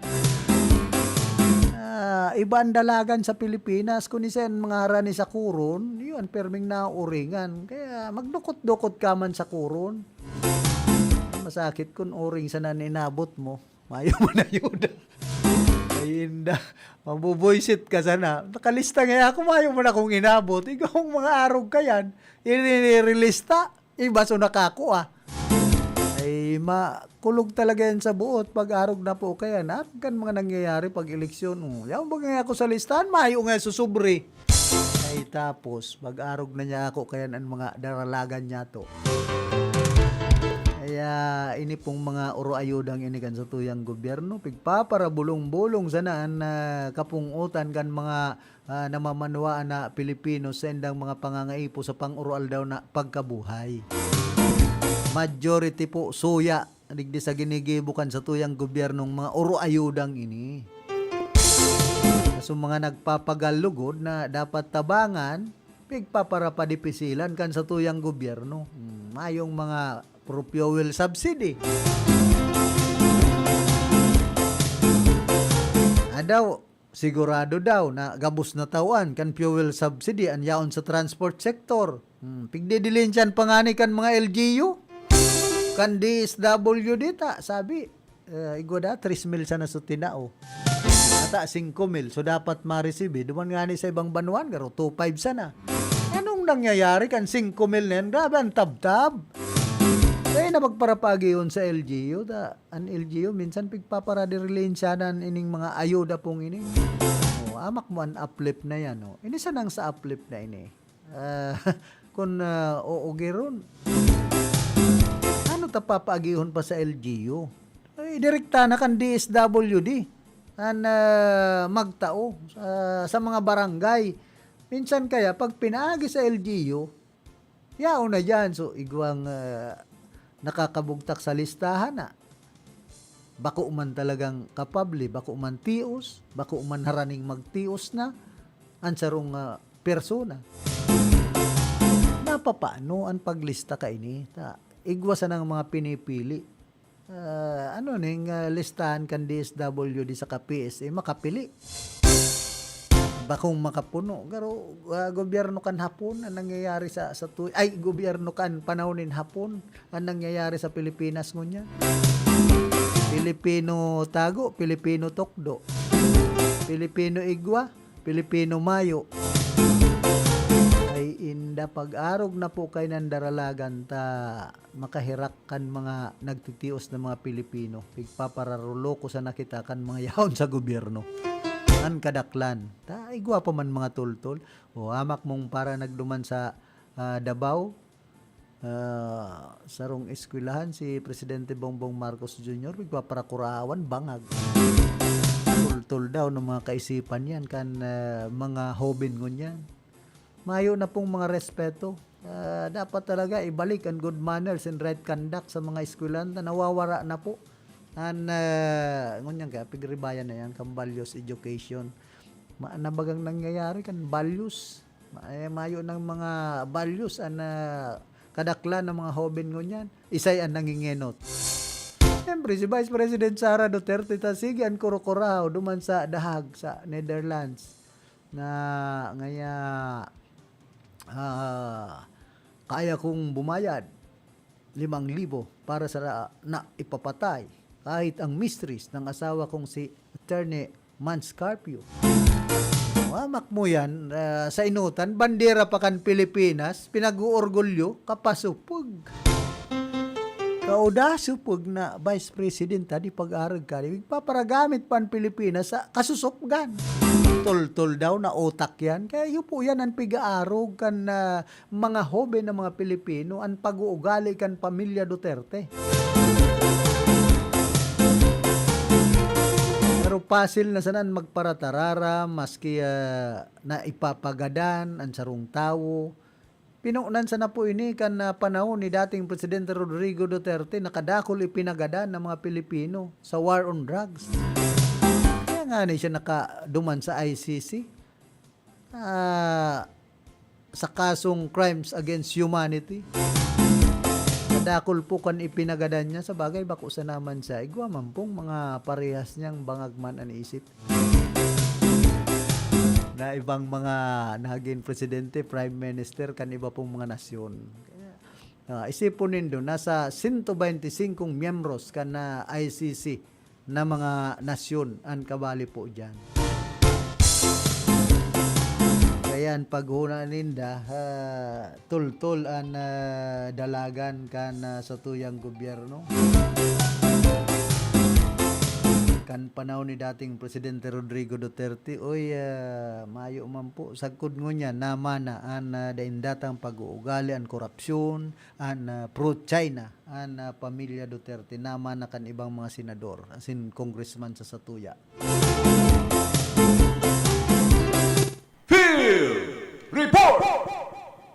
Ah, iba ang dalagan sa Pilipinas, kun isa yan mga harani sa kuron, yun, pirming nauuringan. Kaya magdukot-dukot ka man sa kuron. Masakit kun uring sana an inabot mo. Mayo man ayuda. Ay, inda. Mabubuisit ka sana. Nakalista nga ako, mayo man akong inabot. Ikaw ang mga arog ka yan. Irirelista. Iba so nakakua. Ay, makulog talaga yan sa buot. Pag arog na po kaya, na kan mga nangyayari pag eleksyon. Oh, yaon ba nga ako sa listahan? Mayo nga susubre. Ay, tapos, pag-arog na niya ako, kaya an mga daralagan niya to. Kaya, ini pong mga oro-ayudang ini kan satuyang gobyerno, pigpaparabulong-bulong sana an, ah, kapungutan kan mga, ah, namamanwaan na Pilipino sa indang mga pangangaipo sa pang-oroaldaw na pagkabuhay. Majority po, suya. Digdi sa ginigibo kan satuyang gobyernong mga oro-ayudang ini. Sa mga nagpapagal lugod na dapat tabangan, pigpaparapadipisilan kan satuyang gobyerno. Hmm, mayong mga pro-fuel subsidy. Adaw, sigurado daw na gabos na tawan kan fuel subsidy an yaon sa transport sector. Hmm, pigdidilinsyan pa ngani kan mga L G U. Kan D S W D ta, sabi, eh, igwa da, tres mil sana so tinao. Ata, singko mil. So, dapat ma-receive, eh. Duman ngani sa ibang banwaan, garo, two five sana. Anong nangyayari kan singko mil na yan? Grabe, ang tabtab. Kaya na magparapagihon sa L G U. Ta, an L G U, minsan pigpaparadirilinsyana ining mga ayuda pong ini. Oh, amak mo an uplift na yan, oh. Ini sanang sa uplift na ini. Ah, kun, ah, uugiron. Ano ta papaagihon pa sa L G U? Ay, direkta na kan D S W D an, ah, magtao sa, sa mga barangay. Minsan kaya, pag pinaagi sa L G U, yaon na diyan. So, igwang, ah, nakakabugtak sa listahan na. Bako man talagang kapable, bako man tios, bako man haraning magtios na an sarong, ah, persona. Napapaano an paglista kaini? Ta, igwa sanang mga pinipili. Ah, ano ning, ah, listahan kan D S W D saka P S A, makapili. Bakong makapuno. Garo, ah, gobyerno kan Hapon ang nangyayari sa, sa tu-, ay, gobyerno kan panahon nin Hapon ang nangyayari sa Pilipinas ngunyan. Pilipino tago, Pilipino tukdo. Pilipino igwa, Pilipino mayo. Ay, inda, pag-arog na po kay nandaralagan ta makaherak kan mga nagtitios na mga Pilipino. Pigpapararoloko sana kita kan mga yaon sa gobyerno. An kadaklan. Ta, igwa pa man mga toltol. O, amak mong para nagduman sa, ah, Davao, ah, sarong eskwelahan, si Presidente Bongbong Marcos Junior, pigpaparakurawan, bangag. Toltol daw ng mga kaisipan yan, kan, ah, mga hoben ngunyan. Mayo na pong mga respeto. Ah, dapat talaga ibalik ang good manners and right conduct sa mga eskwelahan na nawawara na po. An, ah, ngunyan kaya, pigribayan na yan, kan values education. Ma-, na bagang nangyayari kan values? Ma-, eh, mayo ng mga values an, ah, kadaklan ng mga hoben ngunyan. Isay an nangingenot. Siyempre, si Vice President Sara Duterte ta, sige, an kurukurahaw duman sa The Hague, sa Netherlands. Na ngaya, ah, kaya kong bumayad limang libo para sa na ipapatay kahit ang mistress ng asawa kong si Attorney Mans Carpio. O, Hamak mo yan, ah, sa inutan, bandera pa kan Pilipinas, pinag-oorgulyo, kapasupog. Kaudasupog na Vice President, di pag-arog ka, di pagpaparagamit pa ang Pilipinas sa kasusupgan. Tol-tol daw na utak yan. Kaya yun po yan ang pig-aarog kan, ah, mga hoben na mga Pilipino, ang pag-uugali kan pamilya Duterte. Pero pasil na sana an magparatarara, maski, ah, na ipapagadan an sarong tawo. Pinonan sana po ini kan, ah, panahon ni dating Presidente Rodrigo Duterte, na kadakul ipinagadan ng mga Pilipino sa war on drugs. Kaya nga ni siya nakaduman sa I C C. Ah, sa kasong crimes against humanity. Kadakul po kan ipinagadan niya. Sa bagay, bako sa naman siya. Igwa man pong mga parehas niyang bangag man an isip. Na ibang mga naging presidente, prime minister, kan iba pong mga nasyon. Kaya, ah, isipon nindo, nasa sento bente singkong miyembros kan, ah, I C C na mga nasyon an kabali po diyan. Kaya an paghona ninda, ah, tultol an, ah, dalagan kan, ah, satuyang gobyerno. Kan panahon ni dating Presidente Rodrigo Duterte, oy, ah, mayo man po. Sagkod ngunyan, namana an, ah, daindatang pag-uugali, an korapsyon, an, ah, pro-China, an, ah, pamilya Duterte, namana kan ibang mga senador, asin congressman sa satuya. Field Report!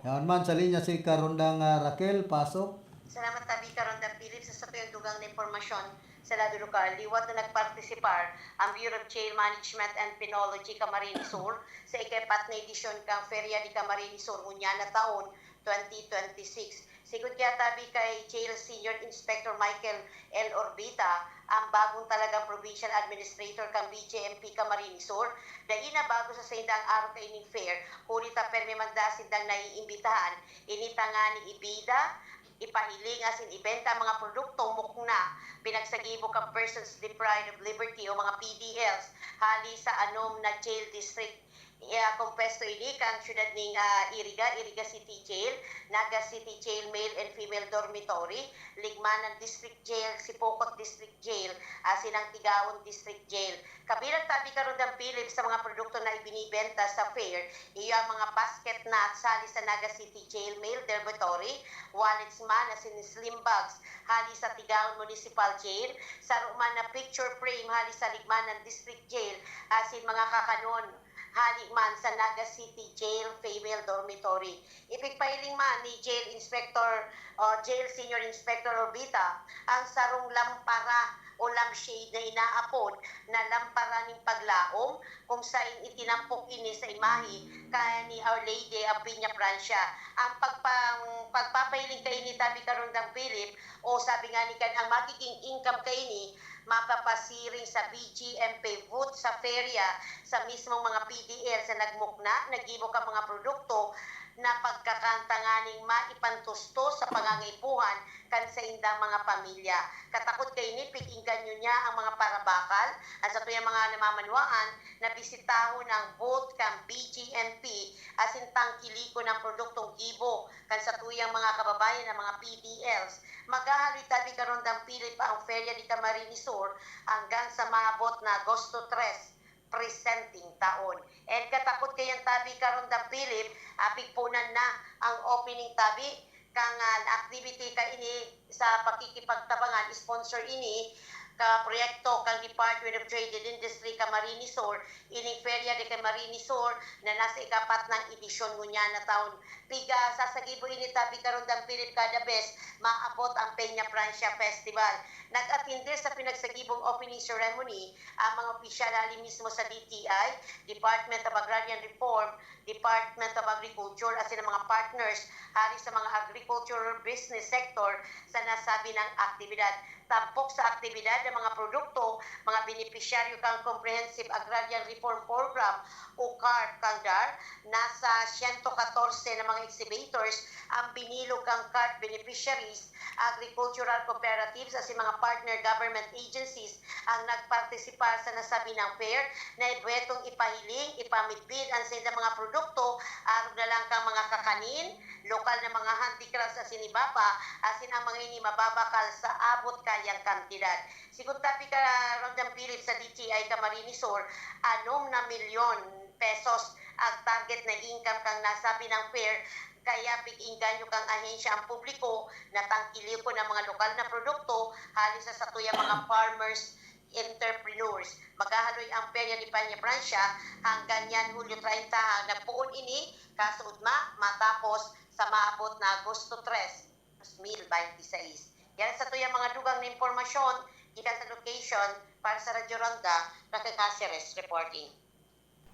Yaon man sa linya si Karondang, ah, Raquel, pasok. Salamat tabi, Karondang Philip, sa satuyang dugang na impormasyon sa lado lokal. Liwat na nagpartisipar ang Bureau of Jail Management and Penology Camarines Sur sa ikapat na edisyon kan Feria de Camarines Sur ngunyan na taon, twenty twenty-six. Sigod kaya tabi kay Jail Senior Inspector Michael L. Orbita, ang bagong talagang provincial administrator kan B J M P Camarines Sur, dai na bago sa saindang arog kaining fair, huli ta permi man daa sindang naiimbitahan, ini tangani ibida, ipahiling asin ibenta ang mga produkto mukna, pinagsagibo kan persons deprived of liberty o mga P D Ls hali sa anom na jail district. Iya, kung pwesto ini kan siyudad ning, ah, Iriga, Iriga City Jail, Naga City Jail, male and female dormitory, Ligmanan District Jail, Sipocot District Jail, asin ang Tigaon District Jail. Kabilang tabi, Karondang Philip, sa mga produkto na ibinibenta sa fair, iyo ang mga basket nuts hali sa Naga City Jail, male dormitory, wallets man asin slim bags hali sa Tigaon Municipal Jail, saro man na picture frame hali sa Ligmanan District Jail, asin mga kakanon hali man sa Naga City Jail Female Dormitory. Ipigpahiling man ni Jail Inspector o Jail Senior Inspector Orbita ang sarong lampara o lampshade na inaapod na lampara nin paglaom, kung sain itinampok ini sa imahe kan ni Our Lady of Peña Francia. Ang pagpang-, pagpapahiling kaini tabi, Karondang Philip, o sabi nga ni kan, ang magiging income kaini mapapasiring sa B G M P vote sa feria sa mismong mga P D L sa nagmukna, naggibo kan mga produkto na pagkakanta nganing maipantustos sa pangangaipuhan kan saindang mga pamilya. Katakot kaini, pig-engganyo niya ang mga parabakal, ang satuyang mga namamanwaan na bisitahon ang booth kan B G M P asin tangkilikon ang produktong gibo kan satuyang mga kababayan na mga P D Ls. Maghahaloy tabi, Karondang Philip, ang Feria de Camarines Sur hanggang sa maabot na Agosto tres, presenteng taon. And katakot kayan tabi, Karondang Philip, ah, pigpunan na ang opening tabi kan, ah, activity kaini sa pakikipagtabangan, sponsor ini ka proyekto kan Department of Trade and Industry Camarines Sur, ining Feria de Camarines Sur na nasa ikapat nang edisyon ngunyan na taon. Piga sasagibo ini tabi, Karondang Philip, kada bes maabot ang Peña Francia Festival. Nag-atender sa pinagsagibong opening ceremony ang mga opisyal hali mismo sa D T I, Department of Agrarian Reform, Department of Agriculture, asin ang mga partners hali sa mga agricultural business sector sa nasabing aktibidad. tampok sa aktibidad na mga produkto, mga benepisyaryo kan Comprehensive Agrarian Reform Program o CARP kan DAR, nasa siyento katorse na mga exhibitor an binilog kan CARP beneficiaries, agricultural cooperatives asin mga partner government agencies an nagpartisipar sa nasabing fair na ibwetong ipahiling, ipamidbid an saindang mga produkto arog na lang kan mga kakanin, lokal na mga handicrafts asin iba pa, asin an mga ini mababakal sa abot-kayang kantidad. Sigon ta pi kan Ramdan Philip sa D T I Camarines Sur, anom na milyon pesos an target na income kan nasabing fair, kaya pig-engganyo kan ahensya an publiko na tangkilikon an mga lokal na produkto hali sa satuyang mga farmers, entrepreneurs. Maghahaloy an Perya de Peñafrancia hanggang niyan Hulyo treinta, nagpoon ini, kaso ugma matapos sa maabot na Agosto tres, dos mil bente seis. Yan satuyang mga dugang na impormasyon gikan sa location. Para sa Radyo Ronda, Raquel Caceres reporting.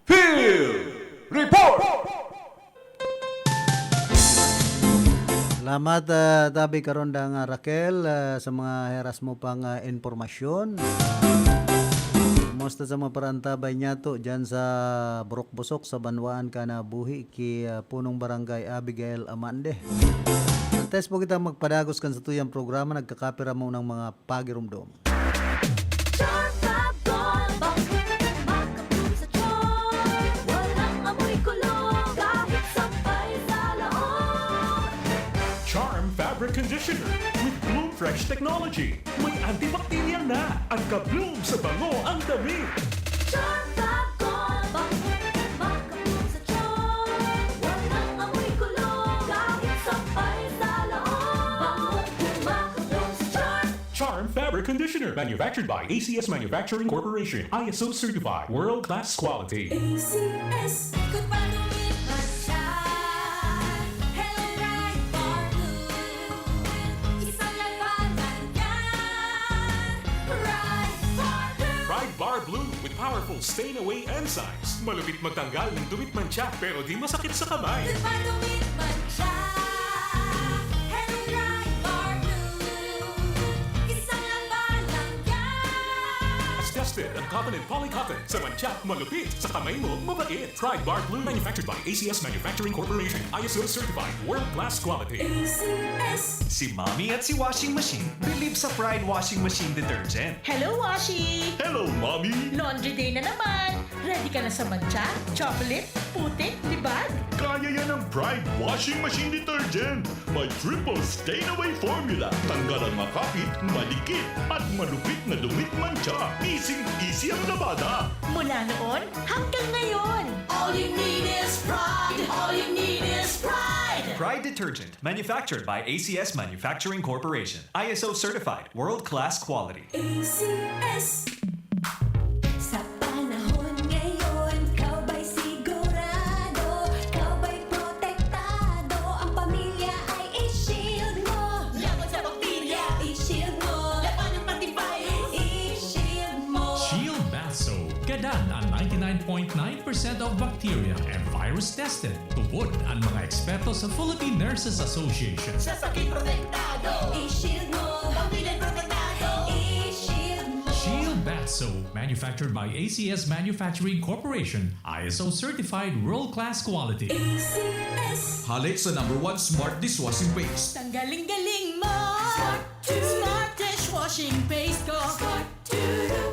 Field Report! Salamat, ah, tabi karon dang, ah, Raquel, ah, sa mga heras mo pang, ah, impormasyon. Kumusta sa mga parantabay niyato dyan sa Burok Busok, sa banwaan ka na buhi ki, ah, Punong Barangay Abigail Amande? Antes po kita magpadagos kan satuyang programa, nagkakapira mo ng mga pagirumdom. Charm Fab Gold, bangkong makapul sa tiyan. Walang amoy kulog, kahit sampay sa loob. Charm Fabric Conditioner with Bloom Fresh Technology. May antibacterial na at ka-bloom sa bango ang damit. Charm Fab Gold, bangkong makapul sa tiyan. Walang amoy kulog, kahit sampay sa loob. Bangong makapul sa tiyan. Charm Fabric Conditioner, manufactured by A C S Manufacturing Corporation, I S O certified, world-class quality. A C S. Kung paano may mantsa, Hello Pride Bar Blue. Isang labanan yan, Pride Bar Blue. Pride Bar Blue with powerful stain away enzymes. Malupit magtanggal ng dumit mantsa, pero di masakit sa kamay. Kung paano may mantsa, Hello Pride Bar Blue. Isang labanan yan. Tested ang cotton and polycotton. Sa mantsa, malupit. Sa kamay mo, mabait. Pride Bar Blue. Manufactured by A C S Manufacturing Corporation. I S O certified. World class quality. A C S. Si Mommy at si Washing Machine believe sa Pride Washing Machine Detergent. Hello, Washi! Hello, Mommy! Laundry day na naman! Ready ka na sa mantsa, chocolate, putik, libag? Kaya yan ng Pride Washing Machine Detergent! May triple stain away formula. Tanggal ang makapit, madikit, at malupit na dumit mantsa. Easy-easy ang labada. Mula noon hanggang ngayon. All you need is pride. All you need is pride. Pride detergent, manufactured by A C S Manufacturing Corporation. I S O certified, world-class quality. A C S. Sa panahon ngayon, ikaw ba'y sigurado? Ikaw ba'y protektado? Ang pamilya ay i-shield mo. Laban sa bakterya, i-shield mo. Laban ng antivirus, i-shield mo. Shield Bath Soap. Gadan ang ninety-nine point nine percent of bacteria and virus tested. Tubod an mga eksperto sa Philippine Nurses Association. Sa sakit protektado. I-shield mo. Pamilya protektado. I-shield mo. Shield Bath Soap, manufactured by A C S Manufacturing Corporation, I S O certified world-class quality. A C S. Hale sa number one smart dishwashing paste. Tanggaling-galing mo. Smart. Smart dishwashing paste ko. Smart.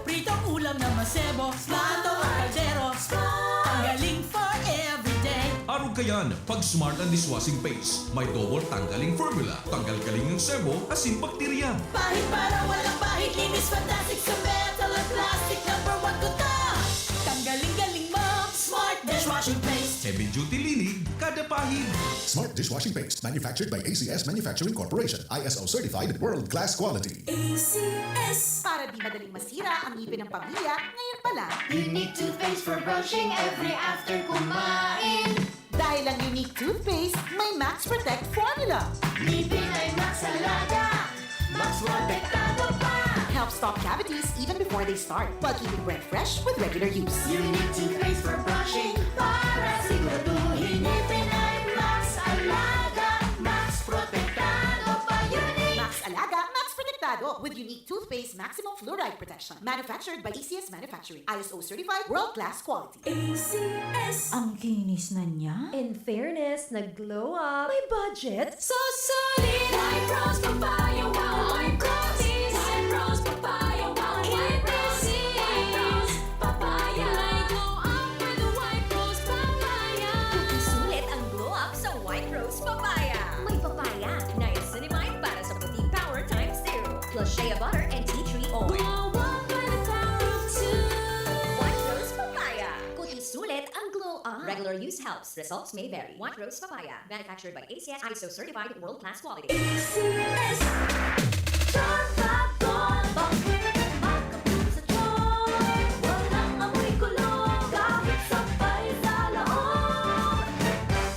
Pritong ulam na masebo, plato o kaldero, tanggaling for everyday. Arog kayan, pag Smart ang dishwashing paste, may double tanggaling formula, tanggal galing ang sebo, asin bakterya. Pahid para walang bahid, linis fantastic sa metal at plastic, number one ko ta. Tanggaling galing mo, Smart dishwashing paste. Heavy duty linig, kada pahid. Smart dishwashing paste, manufactured by A C S Manufacturing Corporation, I S O certified, world class quality. A C S. Para di madaling masira ang ngipin ng pamilya, ngayon pa lang. Unique toothpaste for brushing every after kumain. Dahil ang Unique toothpaste may Max Protect formula. Ngipin ay Max Alaga, Max Protektado pa. Helps stop cavities even before they start, while keeping breath fresh with regular use. Unique toothpaste for brushing para siguraduhin ngipin ay Max Alaga, Max Protektado pa. Unique. Max Alaga, Max Protektado. Tado with unique toothpaste maximum fluoride protection. Manufactured by A C S Manufacturing. I S O certified, world-class quality. A C S. Ang kinis na niya. In fairness, nag-glow up. May budget? So solid! White Rose Papaya, wow! White Rose! White Rose Papaya, wow! White Rose! White Rose Papaya! May glow up with White Rose Papaya! Sulit ang glow up sa White Rose Papaya. May papaya, niacinamide para sa puting power times zero, plus shea butter and tea tree oil. Glow up by the power of two. White Rose Papaya. Puti sulit ang glow up. Regular use helps. Results may vary. White Rose Papaya. Manufactured by A C S, I S O certified, world-class quality. A C S. Charm Fab Gold. Bakit makabloom sa charm? Walang amoy kulog kahit sampay sa loob.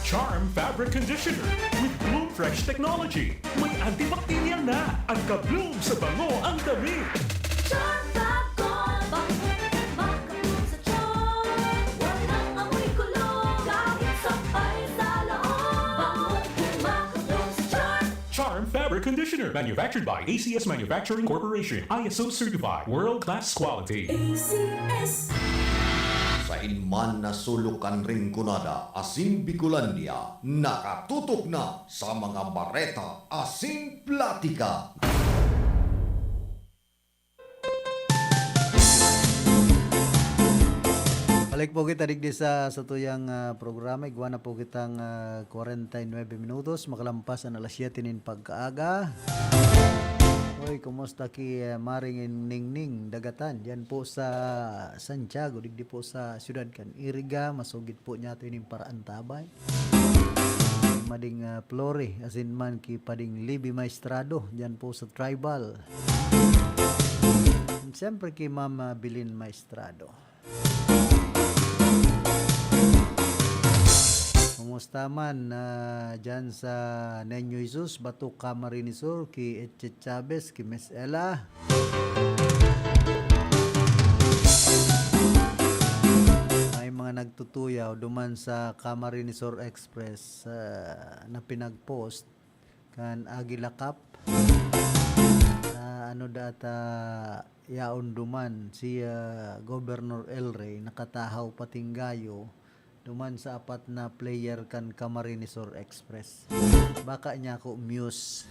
Charm Fabric Conditioner with Bloom Fresh Technology. May antibacterial na. Ang ka-bloom sa bango ang damit. Charm Fab Gold. Bakit makabloom sa charm? Walang amoy kulog kahit sampay sa loob. Bangong makabloom sa charm. Charm Fabric Conditioner, manufactured by A C S Manufacturing Corporation, I S O certified, world-class quality. A C S. Sain man na sulok kan Rinconada asin Bicolandia, nakatutok na sa mga bareta asin platika. Balik po kita digdi sa, sa tuyang, ah, programa. Igwa na po kitang, ah, kwarenta y nuebe minutos. Makalampas an alas siyete nin pagkaaga. Hoy, kumusta ki, ah, Maring Ningning Dagatan? Diyan po sa Santiago, digdi po sa siyudad kan Iriga. Masugid po niya ito ining paraantabay. Mading, ah, Flore, asin man ki Pading Libby Maestrado, diyan po sa Tribal. Siyempre ki Ma'am, ah, Bilin Maestrado. Kumusta man, ah, dyan sa Niño Jesus, Bato, Camarines Sur, ki Etche Chavez, ki Miss Ella? May mga nagtutuyaw duman sa Camarines Sur Express, ah, na pinag-post kan Aguila Cup. Ah, ano data, yaon duman si, ah, Governor El Rey, nakatahaw patinggayo duman sa apat na player kan Camarines Sur Express. Baka niya ako muse.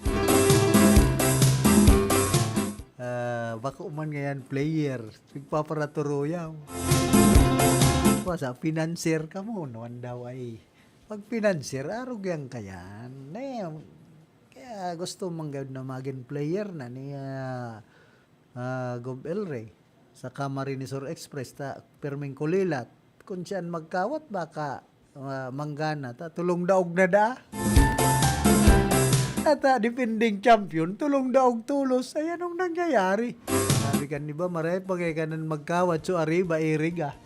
Ah, bako man ngayan player, nagpaparaturuyaw. Kwa sa financier ka mo, no? An daw ay pag financier, arog yan kayan. Na yan, kaya gusto man gayud na magin player na ni, ah, ah, Gov El Rey sa Camarines Sur Express, ta pirming kulilat. Kung siya an magkawat, baka, ah, manggana ta. Tulong daog na da. At, ah, defending champion, tulong daog tolos. Ay, anong nangyayari? Sabi kan iba, maray pa kay kanan magkawat, so Arriba, Iriga.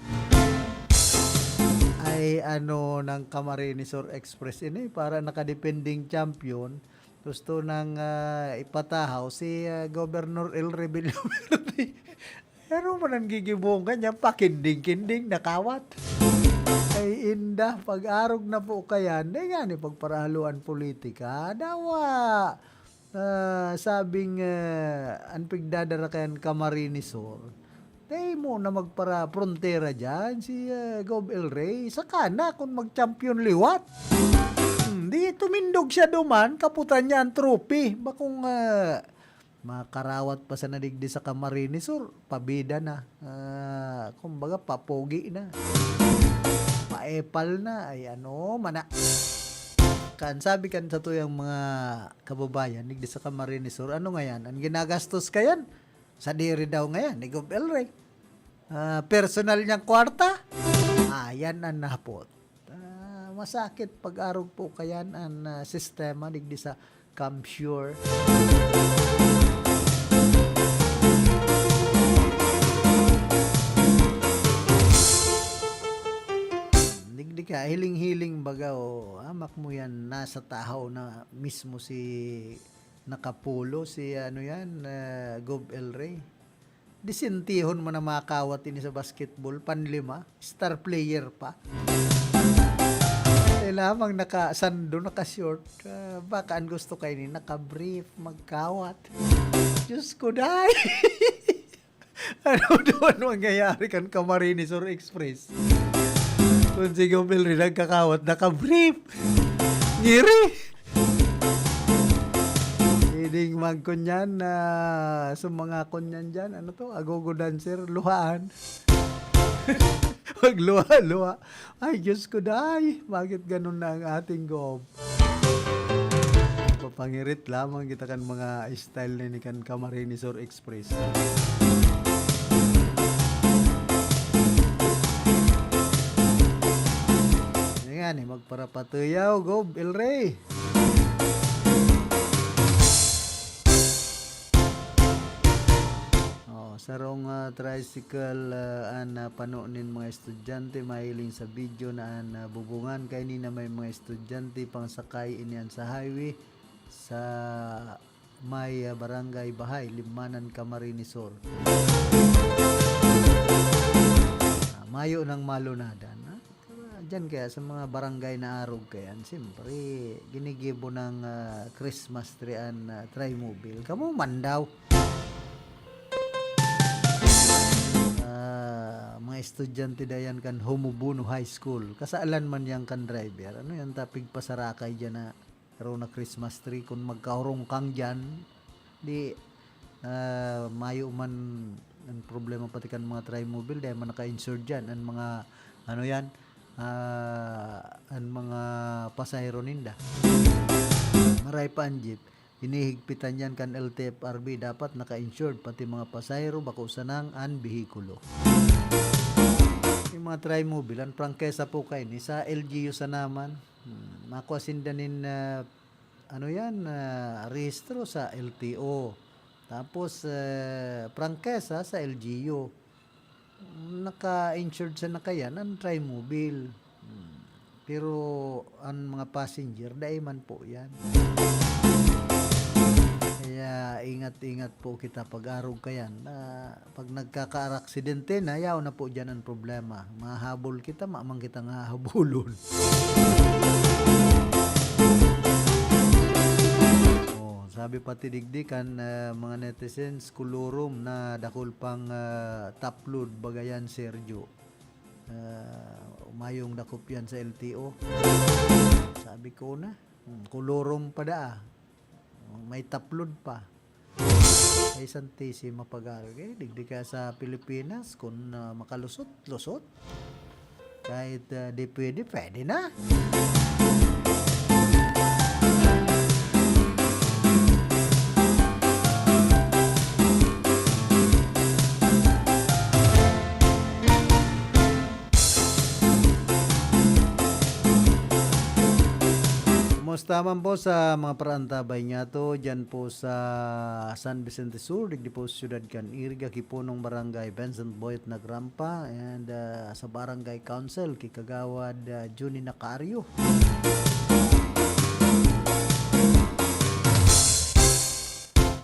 Ay, ano, ng Camarines Sur Express ini, para naka-defending champion, gusto nang, ah, ipatahaw si, ah, Governor El Rey Villaverde. Pero man ang gigibong kanya, pakinding-kinding, nakawat. Ay, inda, pag-arog na po kayan, dai nga ni pagparahaluan politika. Dawa, ah, sabing, ah, an pigdadara kayan Camarines Sur, dai mo na magpara-frontera dyan, si, ah, Gov El Rey. Saka na, kung mag-champion liwat. Hmm, di tumindog siya duman, kaputan niya ang trophy. Bakong, ah, makarawat pa sana digdi sa Camarines Sur, pabida na. Ah, kumbaga, papogi na. Paepal na. Ay, ano, mana. Kan sabi kan sa tuyang mga kababayan, digdi sa Camarines Sur, ano ngayan? Ang ginagastos kayan? Sadiri daw ngayan, ni Gov El Rey. Ah, personal niyang kwarta? Ayan ang napot. Ah, masakit pag-arog po kayan an, ah, sistema digdi sa Camsure. Digdi ka, hiling-hiling baga, o, amak mo yan, nasa tahaw na mismo si, nakapulo si, ano yan, ah, Gov El Rey. Disentihon mo na makawat ini sa basketball, panlima, star player pa. Kaya lamang nakasando, naka-short. Ah, baka ang gusto kaini, naka-brief, magkawat. Diyos ko, day! Ano daw ang mangyayari kan Camarines Sur Express? Kung si Gob Elre nagkakawat, naka-brief. Ngiri! Pwedeng magkunyan na sa mga kunyan dyan, ano to, agogo dancer, luhaan. Magluha-luha. Ay, Diyos ko, day! Bakit ganun na ang ating Gob? Papangirit lamang kita kan mga style na ni kan Camarines Sur Express. Yan nga, eh, magparapatuyaw, Gob Elre. Oh, sarong, ah, tricycle, ah, an, ah, pano nin mga estudyante, mahiling sa video na an, ah, bubungan kaini na may mga estudyante pangsakay ini an sa highway sa may, ah, Barangay Bahay, Libmanan, Camarines Sur. Ah, mayo nang malunadan, ha? Diyan kaya sa mga barangay na arog kayan, siyempre, ginigibo ng, ah, Christmas tree an, ah, Trimobile. Kamo man daw. Ah, mga estudyante dayan kan Homobuno High School. Kasalan man yan kan driver. Ano yan, tapig pasarakay dyan na runa Christmas tree? Kung magkaurong kang dyan, di, ah, mayo man ang problema pati kan mga Trimobile, dahil man naka-insured dyan. Ang mga, ano yan, ah, ang mga pasahero ninda. Maray pa ang jeep, hinihigpitan yan kan L T F R B, dapat naka-insured, pati mga pasahero, bako sanang an behikulo. Yung mga Trimobile, ang prangkesa po kaini, sa L G U sa naman, hmm, makua sinda nin, ah, ano yan, ah, rehistro sa L T O. Tapos, eh, prangkesa sa L G U. Naka-insured sa nakayan ang Trimobile. Hmm. Pero ang mga passenger, dai man po yan. Kaya ingat-ingat po kita pag-arog kayan. Ah, pag nagkakaaksidente na, yaon na po dyan ang problema. Mahabol kita, mamang kitang hahabulon. Oh, sabi pati digdi kan, ah, mga netizens, kolorom na dakul pang, ah, taplod, bagayan, Sergio. Ah, mayong dakop yan sa L T O. Sabi ko na, hmm, kolorom pa daa. May taplod pa. Ay, Santisima Pag-aari. Eh, digdi ka sa Pilipinas, kung, ah, makalusot-lusot. Kahit, ah, di pwede, pwede na. Kumusta man po sa mga paraantabay niyato, dyan po sa San Vicente Sur, digdi po siyudad kan Iriga, Kipunong Barangay, Vincent Boyet Nagrampa, and, ah, sa Barangay Council, ki Kagawad, ah, Junie Nacario.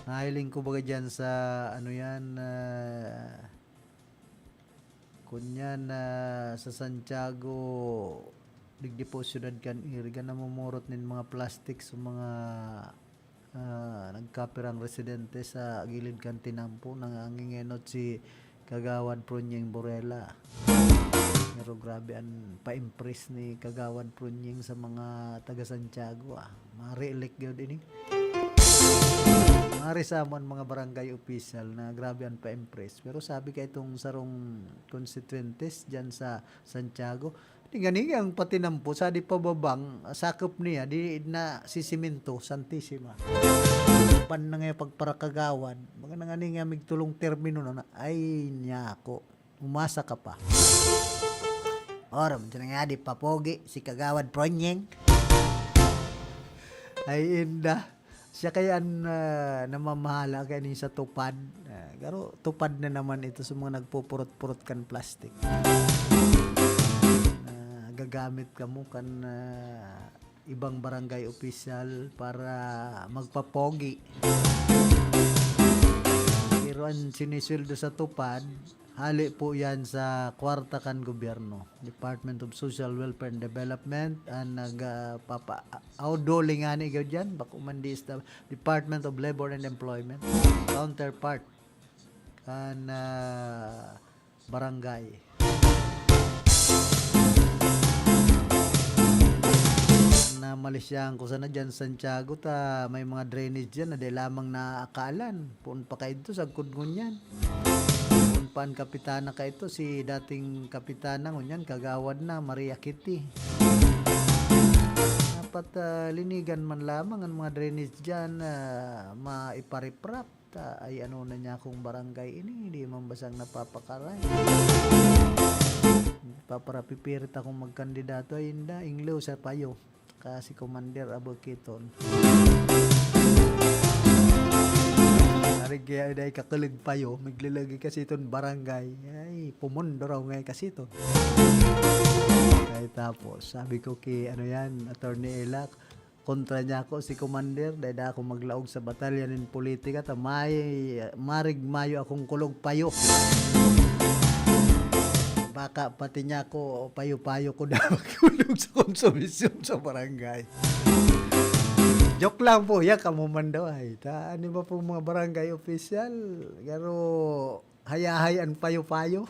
Nahiling ko baga dyan sa, ano yan, ah, Kunyan na sa Santiago, digdi po siyudad kan Iriga, namumurot nin mga plastik sa mga, ah, nagkapirang residente sa gilid kan tinampo. Nangangingenot si Kagawad Pronyeng Borela. Pero grabe an pa-impress ni Kagawad Pronyeng sa mga taga Santiago, ah. Ma-re-elect gyud ini. Mga re sa amon mga barangay official na grabe an pa-impress. Pero sabi ka itong sarong constituentes dyan sa Santiago, di gani ang patinampo, sa di pababang, sakop niya, di na sisimento, Santisima. Pan na nga pagparakagawad, mga nangani nga migtulong termino na, na, ay, nyako. Umasa ka pa. Oram, ito na nga, di papogi, si Kagawad Pronyeng. Ay, inda. Siya kaya an, ah, namamahala kaya ni sa tupad. Ah, garo, tupad na naman ito sa mga nagpupurot-purot kan plastic. Ah, gagamit kamo kan, ah, ibang barangay official para magpapogi. Pero ang sinisweldo sa tupad, Hali po yan sa kwarta kan gobyerno, Department of Social Welfare and Development, ang nag, ah, papa-, outdoling ngani gud yan, bako man di sta-, Department of Labor and Employment, counterpart kan, ah, barangay. Namalisyahan ko sana dyan, Santiago, ta may mga drainage dyan na di lamang naakalan. Poon pa kaidto, sagkod ngunyan. Poon pa an kapitana kaidto, si dating kapitana ngunyan, kagawad na, Maria Kitty. Dapat, ah, linigan man lamang an mga drainage dyan, ah, maipariprap. Ta, ay, ano na niya akong barangay ini, di man basang napapakaray. Paparapipirit akong magkandidato, ay, inda, inglew sa payo. Kasi Commander Abukiton. Arig kaya dai kakulig payo, miglalagay kasi iton barangay. Ay, pumundo raw ngay kasi ito. Ay, tapos, sabi ko ki, ano yan, Attorney Elak, kontra niya ako, si Commander, dai da ako maglaog sa batalya nin politika, ta may, marig mayo akong kulog payo. Baka pati niya ako, payo-payo ko daw magkulog sa konsumisyon sa barangay. Joke lang po, ya, kamo man daw ay. Ta, ano ba pong mga barangay official? Pero hayahay an payo-payo.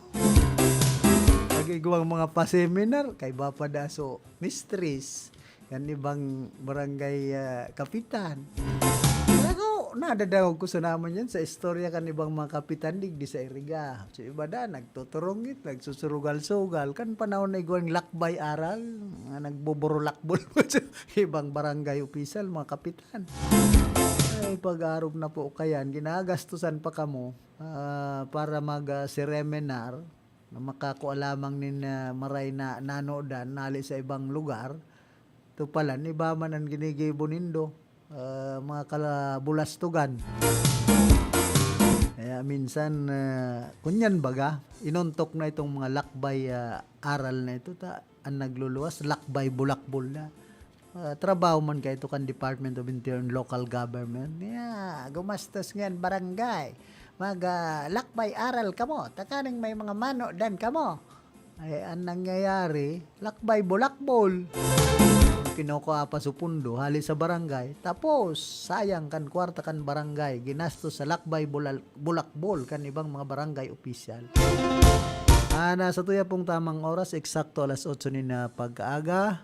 Pag igwang mga pa-seminar, kay Bapa Daso, mistress, kan ibang barangay, ah, kapitan. Pero nadadangog ko sa naman yan sa istorya kan ibang mga kapitan digdi sa Iriga. So, iba da, nagtuturungit, nagsusurugal-sugal. Kan panahon na igwang lakbay aral, nga nagbuburulakbol ibang barangay opisyal, mga kapitan. Ay, pag-arog na po kayan, ginagastusan pa kamo, ah, para mag, ah, seminar na makakua lamang nin, ah, maray na nanodan, nali sa ibang lugar. Ito pala, iba man an ginigibo nindo, ah, mga kalabulastugan. Kaya minsan, ah, kunyan baga, inontok na itong mga lakbay, ah, aral na ito, ta, an nagluluwas, lakbay bulakbol na. Ah, trabaho man kaito kan Department of Interior and Local Government. Niya, gumastos ngan barangay. Mag, ah, lakbay aral kamo. Takaning may mga manodan kamo. Ay, an nangyayari, lakbay bulakbol. Kinukua pa su pundo, hali sa barangay. Tapos, sayang kan kwarta kan barangay. Ginastos sa lakbay bulal-, bulakbol kan ibang mga barangay opisyal. Ah, nasa tuya pong tamang oras, eksakto alas otso nin, ah, pag-aga.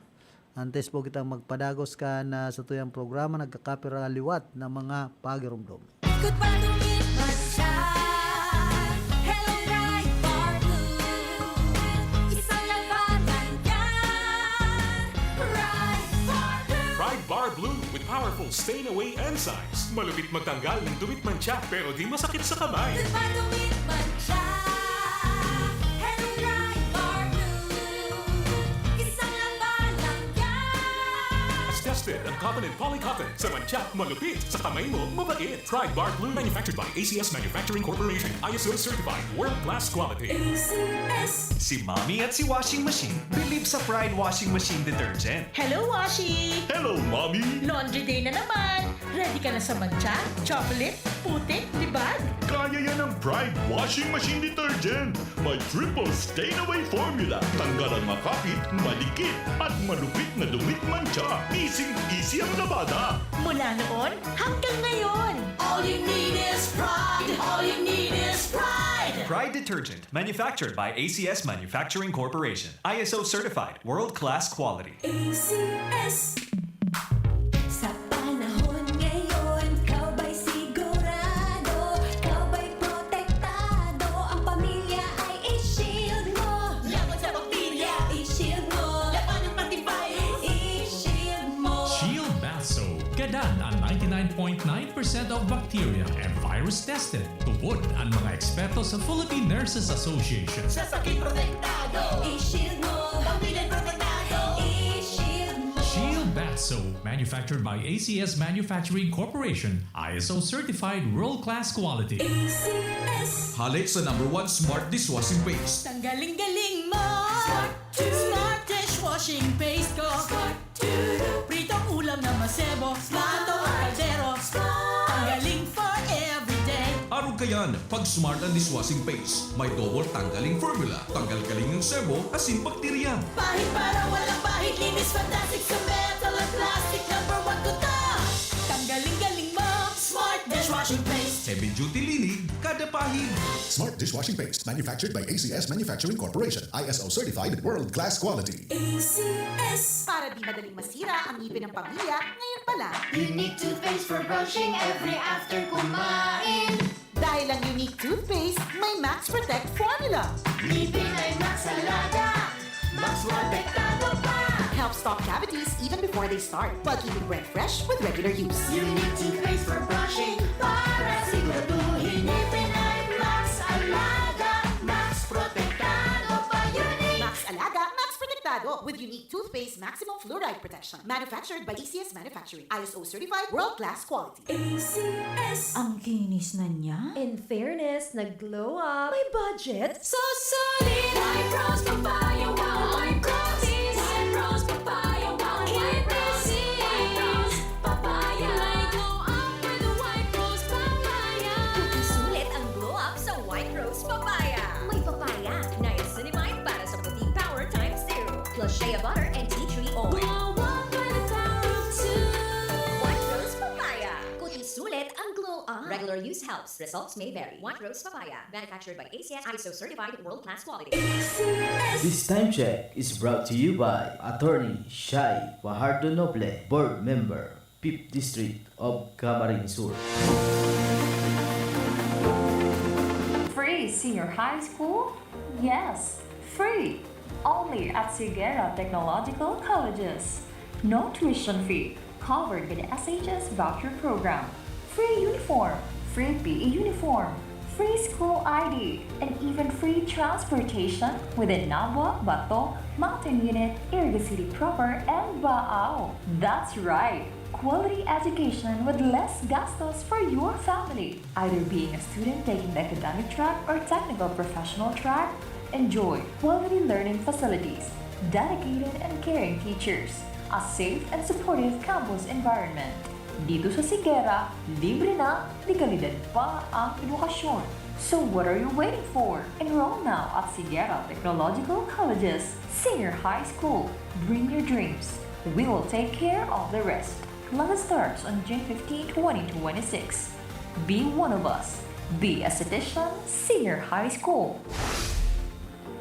Antes po kitang magpadagos kan, ah, sa tuyang programa, nagkakapira liwat na mga pagirumdom. Ikot pa, tumit man siya. Hello, Pride Bar Blue. Isang labanan yan. Pride Bar Blue. Pride Bar Blue with powerful stain away enzymes. Malupit magtanggal ng dumi't mantsa, pero di masakit sa kamay. Ikot pa, tumit man siya. Hello, Pride Bar Blue. Isang labanan yan. Tested ang cotton and poly cotton. Sa mantsa, malupit. Sa kamay mo, mabait. Pride Bar Blue, manufactured by A C S Manufacturing Corporation. I S O certified, world-class quality. A C S. Si Mommy at si Washing Machine believe sa Pride Washing Machine Detergent. Hello, Washi! Hello, Mommy! Laundry day na naman! Ready ka na sa mantsa, chocolate, putik, libag? Kaya yan ng Pride Washing Machine Detergent! May triple stain away formula. Tanggal ang makapit, madikit, at malupit na dumi't mantsa. Easy-easy ang labada. Mula noon hanggang ngayon. All you need is Pride. All you need is Pride. Pride Detergent, manufactured by A C S Manufacturing Corporation. I S O certified, world-class quality. A C S. Sa panahon ngayon, ikaw ba'y sigurado? Ikaw ba'y protektado? Ang pamilya ay i-shield mo. Laban sa bakterya, i-shield mo. Laban ng pati virus, i-shield mo. Shield Bath Soap. Gadan ang ninety-nine point nine percent of bacteria and virus tested. Tubod ang mga eksperto sa Philippine Nurses Association. Sa sakit protektado, i-shield mo. Pamilya protektado, i-shield mo. Shield Bath Soap, manufactured by A C S Manufacturing Corporation, I S O certified world-class quality. A C S. Hali sa number one smart dishwashing paste. Tanggaling-galing mo. Smart to. Smart dishwashing paste ko. Smart to. Pritong ulam na masebo. Smart. Plato o kaldero. Smart. Tanggaling for everyday. Arog kayan, pag Smart ang dishwashing paste. May double tanggaling formula, tanggal kaling ng sebo, asin bakterya. Pahid para walang pahid, linis fantastic sa metal at plastic. Number one ko to. Tanggaling galing mo, Smart dishwashing paste. Heavy duty linig, kada pahid. Smart dishwashing paste, manufactured by A C S Manufacturing Corporation, I S O certified, world-class quality. A C S. Para di madaling masira ang ngipin ng pamilya, ngayon pa lang. Unique toothpaste for brushing every after kumain. Dahil ang Unique Toothpaste may Max Protect Formula. Ngipin ay Max Alaga, Max Protektado pa. Help stop cavities even before they start, while keeping breath fresh with regular use. Unique toothpaste for brushing para siguraduhin ngipin ay Max Alaga, Max Protektado pa. Unique. Max Alaga, Max Protektado with Unique Toothpaste Maximum Fluoride Protection. Manufactured by A C S Manufacturing. I S O certified, world-class quality. A C S. Ang kinis na niya. In fairness, nag-glow up. May budget. So solid! White Rose Papaya, wow! White Rose! White Rose Papaya, wow! White Rose! White Rose Papaya! May glow up with the White Rose Papaya! Sulit ang glow up sa White Rose Papaya. May papaya, niacinamide para sa puting power times two. Plus shea butter and tea tree oil. Glow up with the power of two! White Rose Papaya. Kuti sulit ang glow up. Regular use helps. Results may vary. White Rose Papaya. Manufactured by A C S, I S O certified, world class quality. This time check is brought to you by Attorney Shai Fajardo Noble, Board Member, Fifth District of Camarines Sur. Free senior high school? Yes, free! Only at Sigera Technological Colleges. No tuition fee, covered by the S H S voucher program. Free uniform, free P E uniform, free school I D, and even free transportation within Nabua, Bato, Mountain Unit, Iriga City Proper, and Baao. That's right! Quality education with less gastos for your family. Either being a student taking the academic track or technical professional track, enjoy quality learning facilities, dedicated and caring teachers, a safe and supportive campus environment. Dito sa Sigera, libre na, de kalidad pa ang edukasyon. So what are you waiting for? Enroll now at Sigera Technological College's Senior High School. Bring your dreams. We will take care of the rest. Class starts on June fifteen, twenty twenty-six. Be one of us. Be a Citizen Senior High School.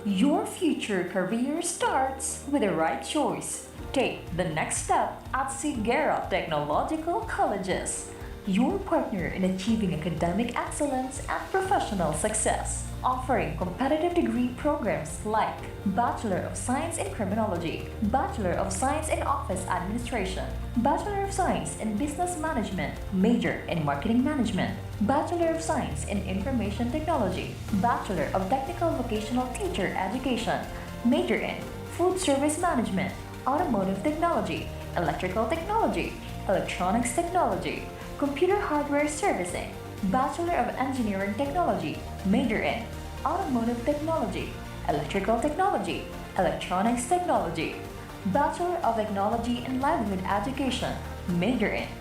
Your future career starts with the right choice. Take the next step at Sigera Technological Colleges, your partner in achieving academic excellence and professional success, offering competitive degree programs like Bachelor of Science in Criminology, Bachelor of Science in Office Administration, Bachelor of Science in Business Management, major in Marketing Management, Bachelor of Science in Information Technology, Bachelor of Technical Vocational Teacher Education, major in Food Service Management, Automotive Technology, Electrical Technology, Electronics Technology, Computer Hardware Servicing, Bachelor of Engineering Technology, major in Automotive Technology, Electrical Technology, Electronics Technology, Bachelor of Technology in Livelihood Education, major in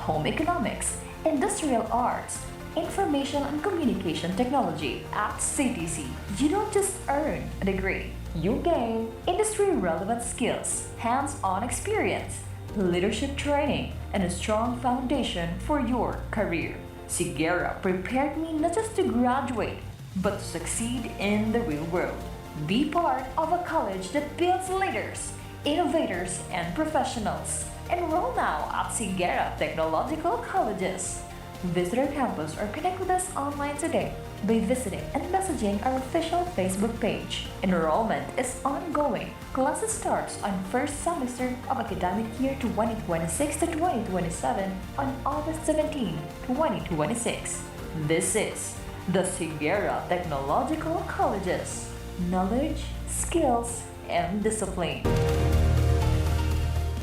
Home Economics, Industrial Arts, Information and Communication Technology at C T C. You don't just earn a degree, you gain industry-relevant skills, hands-on experience, leadership training, and a strong foundation for your career. Sigera prepared me not just to graduate, but to succeed in the real world. Be part of a college that builds leaders, innovators, and professionals. Enroll now at Sigera Technological Colleges. Visit our campus or connect with us online today by visiting and messaging our official Facebook page. Enrollment is ongoing. Classes starts on first semester of academic year twenty twenty-six to twenty twenty-seven on August seventeen, twenty twenty-six. This is the Sigera Technological Colleges. Knowledge, skills, and discipline.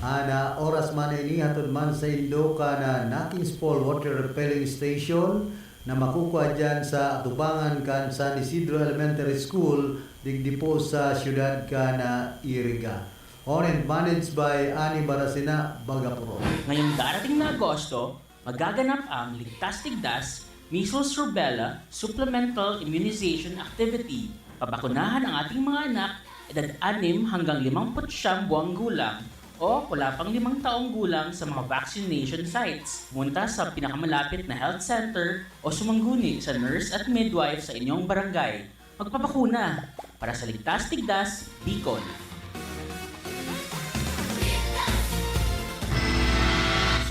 Ana oras man ini hatod man saindo kan Nakins Fall Water Refilling Station na makukua diyan sa atubangan kan San Isidro Elementary School, digdi po sa siyudad kan Iriga. Owned and managed by Ani Baracena Bagapuro. Ngayong darating na Agosto, magaganap ang Ligtas Tigdas Measles Rubella Supplemental Immunization Activity. Pabakunahan ang ating mga anak, edad anim hanggang limampu't siyam buwang gulang o wala pang limang taong gulang sa mga vaccination sites. Pumunta sa pinakamalapit na health center o sumangguni sa nurse at midwife sa inyong barangay. Magpabakuna para sa ligtas, tigdas, Bicol.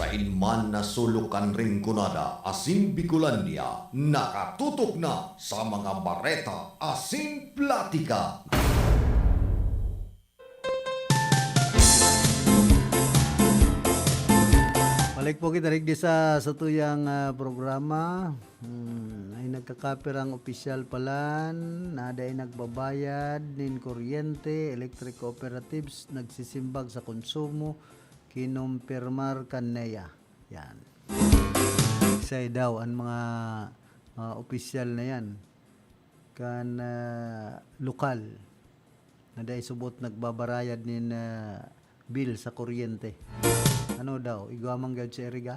Sain man na sulok kan Rinconada asin Bicolandia, nakatutok na sa mga bareta asin platika. Balik po kita digdi sa satuyang ah, programa. Hmm, ay nagkakapirang opisyal palan na dai nagbabayad nin kuryente, electric cooperatives nagsisimbag sa konsumo, kinumpirmar kan NEA. Yan. Isay daw an mga ah, opisyal na yan kan ah, lokal na dai subot nagbabarayad nin ah, bill sa kuryente. Ano daw, igwa man gayud sa Iriga?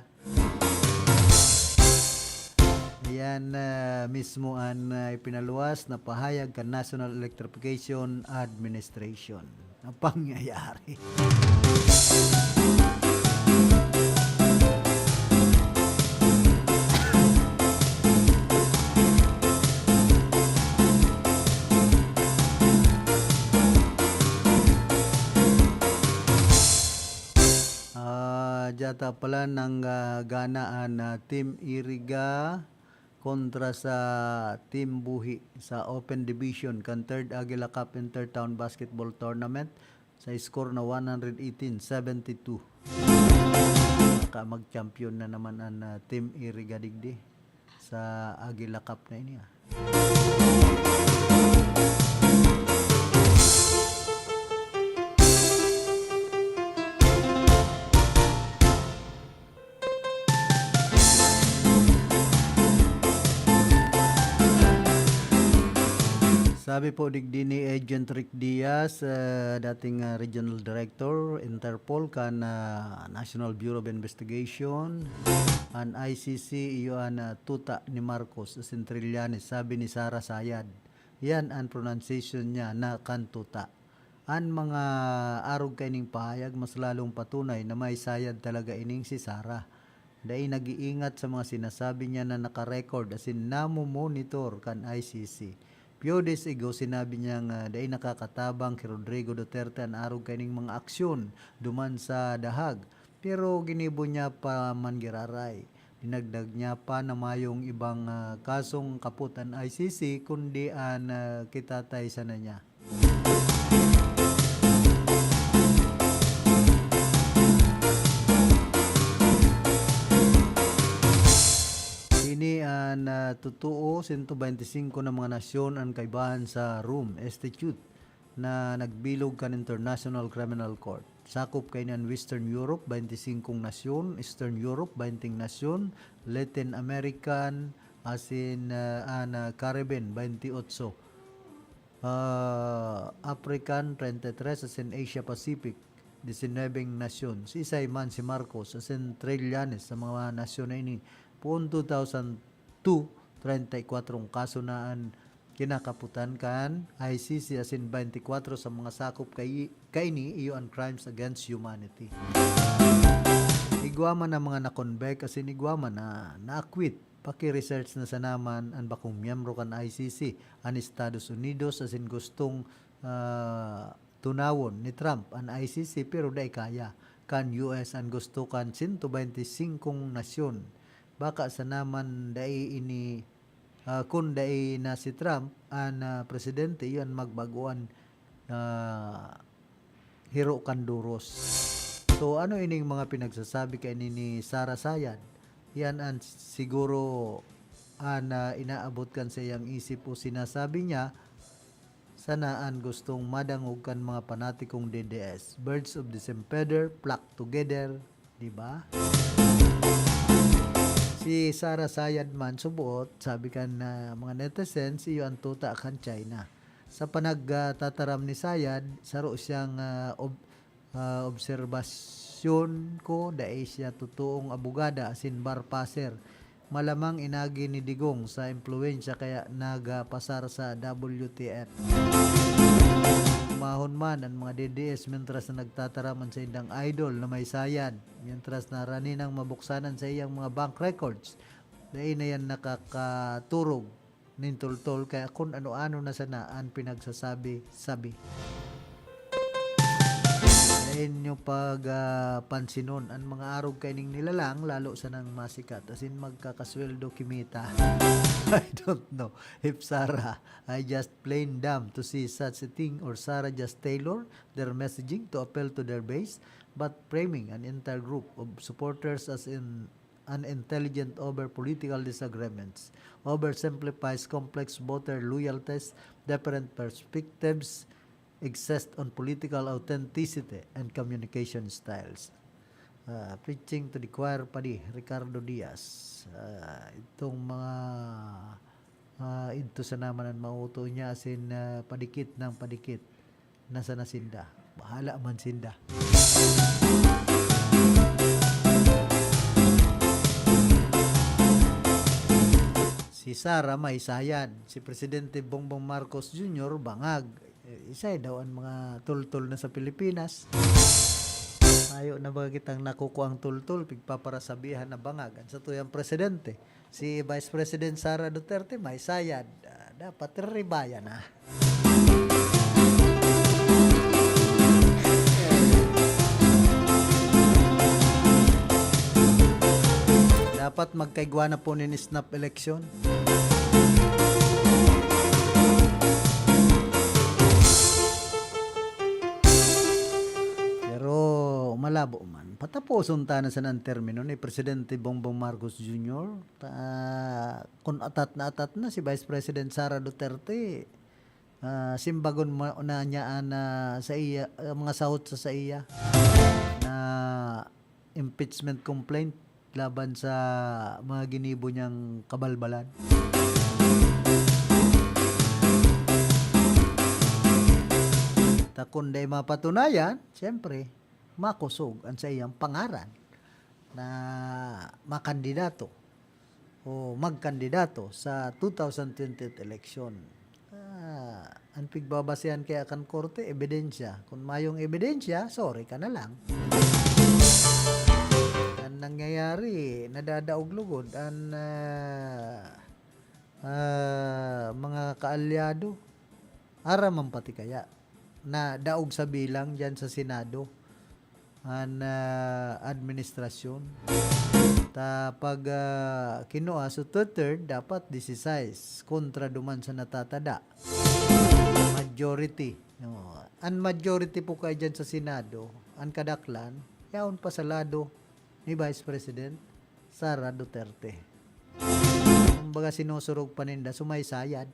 Ayan ah, mismo an ah, ipinaluwas na pahayag kan National Electrification Administration. Ang pangyayari. Ah, diyata pala nang ah, gana an ah, Team Iriga kontra sa Team Buhi sa Open Division kan third Aguila Cup Intertown Basketball Tournament sa score na one hundred eighteen seventy-two. Baka mag-champion na naman an ah, Team Iriga digdi sa Aguila Cup na ini ah. Sabi po digdi ni Agent Rick Diaz, ah, dating ah, Regional Director, Interpol, kan ah, National Bureau of Investigation, an I C C, iyo an ah, tuta ni Marcos asin Trillanes, sabi ni Sara Sayad. Yan an pronunciation niya na kan tuta. An mga arog kaining pahayag mas lalong patunay na may sayad talaga ining si Sara. Dai nag-iingat sa mga sinasabi niya na naka-record asin namo-monitor kan I C C. Few days ago, sinabi niya nga dai nakakatabang ki Rodrigo Duterte an arog kaining mga aksyon duman sa The Hague, pero ginibo niya pa man giraray. Dinagdag niya pa na mayong ibang ah, kasong kapot an I C C kundi an ah, kitatay sana niya. Ini an ah, totoo, sento bente singko na mga nasyon an kaibahan sa Rome Institute na nagbilog kan International Criminal Court. Sakop kaini an Western Europe, bente singkong nasyon, Eastern Europe, benteng nasyon, Latin American, asin ah, an ah, Caribbean, bente otso. Ah, African, treinta y tres, asin Asia Pacific, disinwebeng nasyon. Siisay man si Marcos asin Trillanes sa mga nasyon na ini. Poon two thousand two, treinta y kwatro kaso na an kinakapotan kan I C C asin bente kwatro sa mga sakop kay, kaini iyo an crimes against humanity. Igwa man na mga na-convict asin igwa man na na-acquit. Paki-research na sana man an bakong miyembro kan I C C, an Estados Unidos, asin gustong ah, tunawon ni Trump an I C C pero dai kaya. Kan U S an gusto kan sento bente singkong nasyon. Baka sana man dai ini, ah, kun dai na si Trump an ah, presidente, iyo an magbagoan ah, hiro kan duros. So ano ining mga pinagsasabi kaini ni Sara Sayad? Yan an siguro an ah, inaabot kan sa iyang isip o sinasabi niya sana an gustong madangog kan mga panatikong D D S. Birds of the same feather flock together, di ba? Si Sara Sayad man suboot, sabi kan ah, mga netizens, iyo an tuta kan China. Sa panagtataram ni Sayad, saro siyang ah, ob- ah, obserbasyon ko, dai siya totoong abogada asin bar passer. Malamang inagi ni Digong sa impluwensya kaya nagapasar sa W T F. Umahon man an mga D D S mientras na nagtataram an saindang idol na may sayad, mientras na rani nang mabuksan an saiyang mga bank records, dai na yan nakakaturog nin tultol, kaya kun ano-ano na sana an pinagsasabi-sabi. Dai nyo pag, ah, pansinon an mga arog kaining nilalang, lalo sanang masikat, as in, magkakasweldo kimita. I don't know if Sara, I just plain dumb to see such a thing, or Sara just tailor their messaging to appeal to their base, but framing an entire group of supporters as in unintelligent over political disagreements, oversimplifies complex voter loyalties, different perspectives exist on political authenticity and communication styles. Ah, preaching to the choir pa di, Ricardo Diaz. Ah, itong mga, ah, idto sana man an mauto niya, as in, ah, padikit ng padikit. Nasa na sinda? Bahala man sinda. Si Sara may sayad. Si Presidente Bongbong Marcos Junior bangag. Eh, isay daw an mga tultol na sa Pilipinas. Mayo na ba kitang nakukuang tultol, pigpaparasabihan na bangag? An satuyang presidente, si Vice President Sara Duterte, may sayad. Ah, dapat ribaya na. Dapat magkaigwa na po nin snap election. Pero malabo man. Pataposon ta na sana an termino ni Presidente Bongbong Marcos Junior. Ta, kun atat na atat na si Vice President Sara Duterte, ah, simbagon mo na niya an, ah, sa iya, ah, mga sahot sa, sa iya na impeachment complaint laban sa mga ginibo niyang kabalbalan. Ta kun dai mapatunayan, siyempre, makosog an saiyang pangaran na makandidato o magkandidato sa two thousand twenty-eight election. Ah, an pigbabasehan kaya kan korte, ebidensya. Kun mayong ebidensya, sorry ka na lang. An nangyayari, nadadaog lugod an, ah, ah, mga kaalyado. Aram man pati kaya na daog sa bilang diyan sa Senado an, ah, administrasyon. Ta pag, ah, kinua, so two-third, dapat disisais, kontra duman sa natatada. Majority. No. An majority po kaya diyan sa Senado, an kadaklan, yaon pa sa lado ni Vice President Sara Duterte. Kumbaga, sinusurog pa ninda, sumaysayad.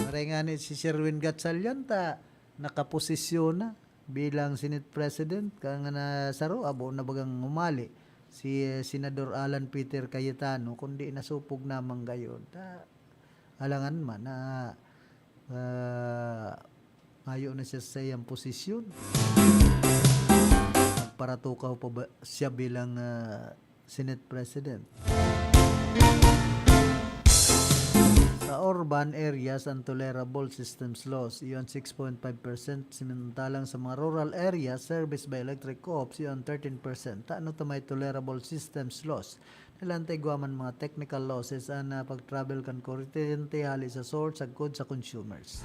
Maray nga ni si Sherwin Gatchalian ta nakaposisyon na bilang Senate President, kaya nga na saro, abo na bagang umali si, eh, Senador Alan Peter Cayetano, kundi nasupog naman gayon. Ta, alangan man na, ah, mayo na siya sa iyang posisyon. Magparatukaw pa ba siya bilang, ah, Senate President? Sa urban areas, ang tolerable systems loss, iyon six point five percent, samantalang sa mga rural areas serviced by electric co-ops, iyon thirteen percent. Tano ta may tolerable systems loss? Dalan ta igwa man mga technical losses an, ah, pag-travel kan kuryente hali sa source sagkod sa consumers.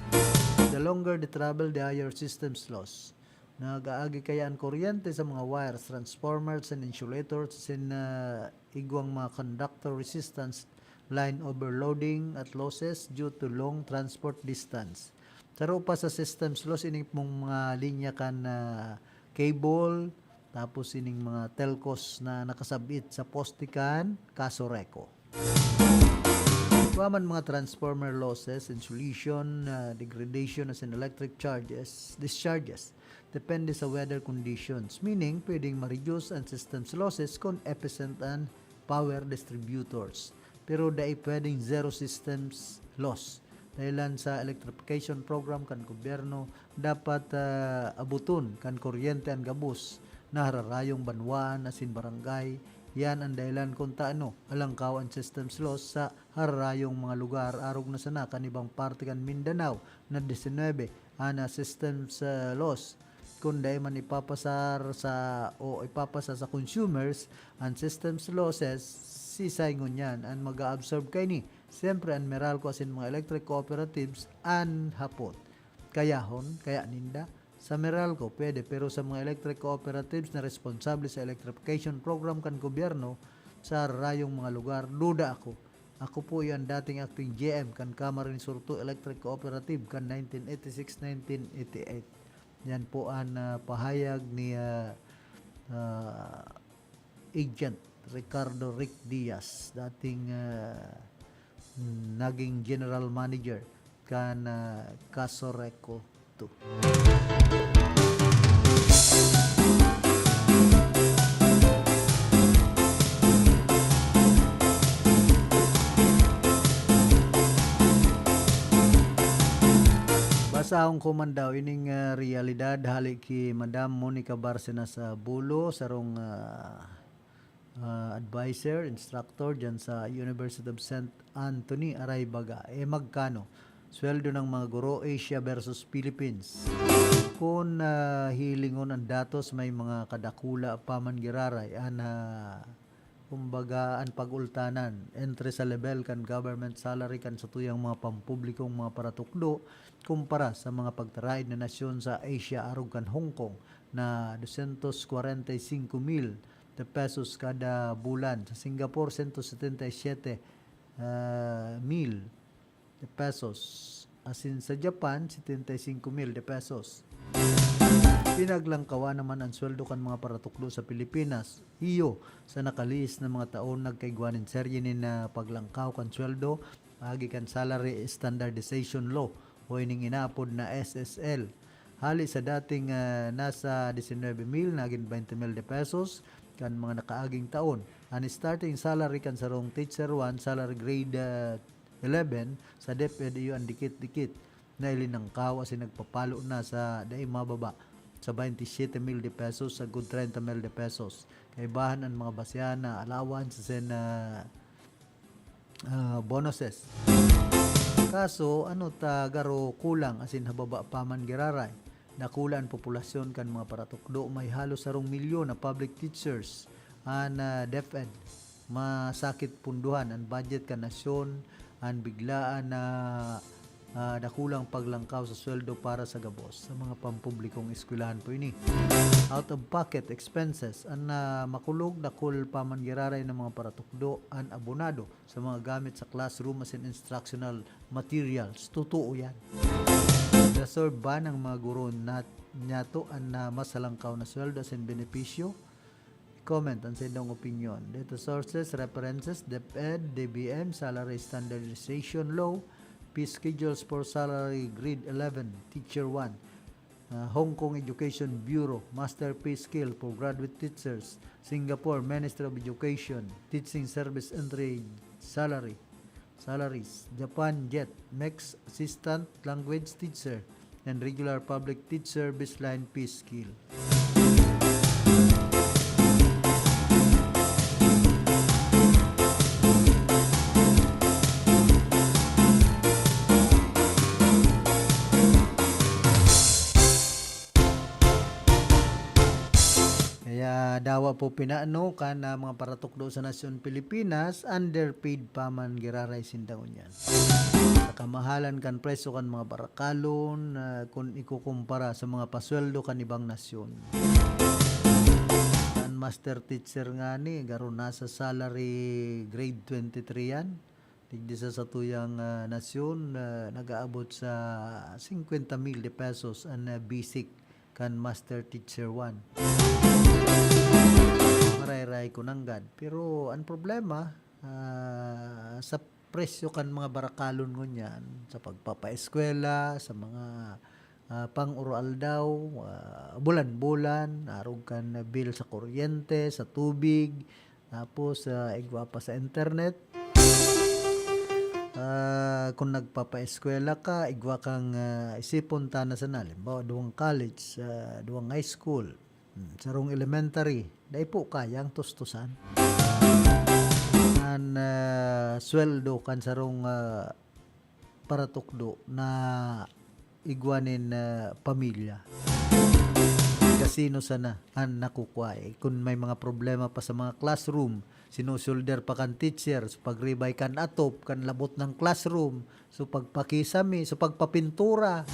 The longer the travel, the higher systems loss. Nag-aagi kaya an kuryente sa mga wires, transformers, and insulators sin, ah, igwang mga conductor resistance, line overloading at losses due to long transport distance. Saro pa sa systems loss, ining pong mga linya kan, ah, cable, tapos ining mga telcos na nakasabit sa poste kan Casureco. Igwa man mga transformer losses, insulation, ah, degradation as in electric charges, discharges, depende sa weather conditions. Meaning, pwedeng ma-reduce ang systems losses kung efficient ang power distributors. Pero dai pwedeng zero systems loss. Dahilan sa electrification program kan gobyerno, dapat, ah, abuton kan kuryente an gabos na hararayong banwaan asin barangay Yan ang dahilan kung taano alangkaw an systems laws sa hararayong mga lugar, arog na sana kan ibang parte kan Mindanao na disinwebe an, ah, systems, ah, laws. Kun dai man ipapasar sa, o ipapasa sa consumers an systems losses, sisay ngunyan an mag-aabsorb kaini? Siyempre, an Meralco asin mga electric cooperatives an hapot. Kayahon kaya ninda? Sa Meralco, pwede, pero sa mga electric cooperatives na responsable sa electrification program kan gobyerno sa rayong mga lugar, duda ako. Ako po iyo an dating acting G M kan Camarines Sur two Electric Cooperative kan nineteen eighty-six, nineteen eighty-eight. Yan po an, ah, pahayag ni, ah, ah, Agent Ricardo Rick Diaz, dating, ah, naging general manager kan, ah, Casureco two. Basahon ko man daw ining, ah, realidad hali ki Madam Monica Barcenas, ah, Bulo, sarong, ah, ah, adviser, instructor diyan sa University of Saint Anthony, aray baga. Eh, magkano? Sweldo ng mga guro, Asia versus Philippines. Kung, ah, hilingon ang datos, may mga kadakula pa man giraray an, ah, kumbaga, an pag-ultanan entre sa lebel kan government salary kan satuyang mga pampublikong mga paratukdo kumpara sa mga pagtaraed na nasyon sa Asia arog kan Hong Kong na dosyentos kwarenta y singko mil de pesos kada bulan. Sa Singapore, sento setenta y siyete, ah, mil de pesos. Asin sa Japan, setenta y singko mil de pesos. Pinaglangkawan naman an sweldo kan mga paratukdo sa Pilipinas. Iyo, sa nakalihis na mga taon, nagkaigwa nin serye nin, ah, paglangkaw kan sweldo, agi kan Salary Standardization Law o ining inaapod na S S L. Hali sa dating, ah, nasa disinwebe mil, nagin baynte mil de pesos kan mga nakaaging taon. An starting salary kan sarong teacher one, salary grade, ah, eleven, sa DepEd iyo an dikit-dikit na ilinangkaw asin nagpapalo na sa dai mababa sa baynte siyete mil de pesos sagkod treinta mil de pesos. Kaibahan an mga basehan na allowance asin, ah, ah, bonuses. Kaso, ano ta garo kulang asin hababa pa man giraray? Dakula an populasyon kan mga paratukdo, may halos sarong milyon na public teachers an, ah, DepEd. Masakit punduhan an budget kan nasyon, an biglaan na, ah, dakulang paglangkaw sa sweldo para sa gabos sa mga pampublikong eskwelahan po ini. Out-of-pocket expenses, an, ah, makulog, dakul pa man giraray na mga paratukdo an abonado sa mga gamit sa classroom asin instructional materials. Totoo yan. Deserve ba ng mga guro nat-, niyato an, ah, mas halangkaw na sweldo asin benepisyo? Comment an saindong opinyon. Data sources, references, DepEd, D B M, Salary Standardization Law, Pay Schedules for Salary Grade eleven, Teacher one, ah, Hong Kong Education Bureau, Master Pay Scale for Graduate Teachers, Singapore, Ministry of Education, Teaching Service Entry Salary, Salaries, Japan, Jet, MEX, Assistant Language Teacher, and Regular Public Teacher Baseline Pay Scale. Kaya dawa po pinaano kan, ah, mga paratukdo sa nasyon Pilipinas, underpaid pa man giraray sinda ngunyan. Sa kamahalan kan presyo kan mga barakalon, ah, kun ikukumpara sa mga pasweldo kan ibang nasyon. An master teacher ngani, garo nasa salary grade twenty-three yan. Digdi sa satuyang, ah, nasyon, ah, nag-aabot sa singkwenta mil de pesos an, ah, basic kan Master Teacher one. Marahay-rahay ko nanggad. Pero ang problema, ah, sa presyo kan mga barakalon ngunyan, sa pagpapaeskwela, sa mga, ah, pang-uroaldaw, ah, bulan-bulan, arog kan bill sa kuryente, sa tubig, tapos, ah, igwa pa sa internet. Ah, kung nagpapaeskwela ka, igwa kang, ah, isipon ta na sana. Halimbawa, duwang college, ah, duwang high school. Hmm, sarong elementary, dai po kayang tustusan. An, ah, sweldo kan sarong, ah, paratukdo na igwa nin, ah, pamilya. Kasino sana an nakukua, eh? Kun may mga problema pa sa mga classroom, sinusolder pa kan teacher, so pagribay kan atop, kan labot ng classroom, so pagpakisami, so pagpapintura.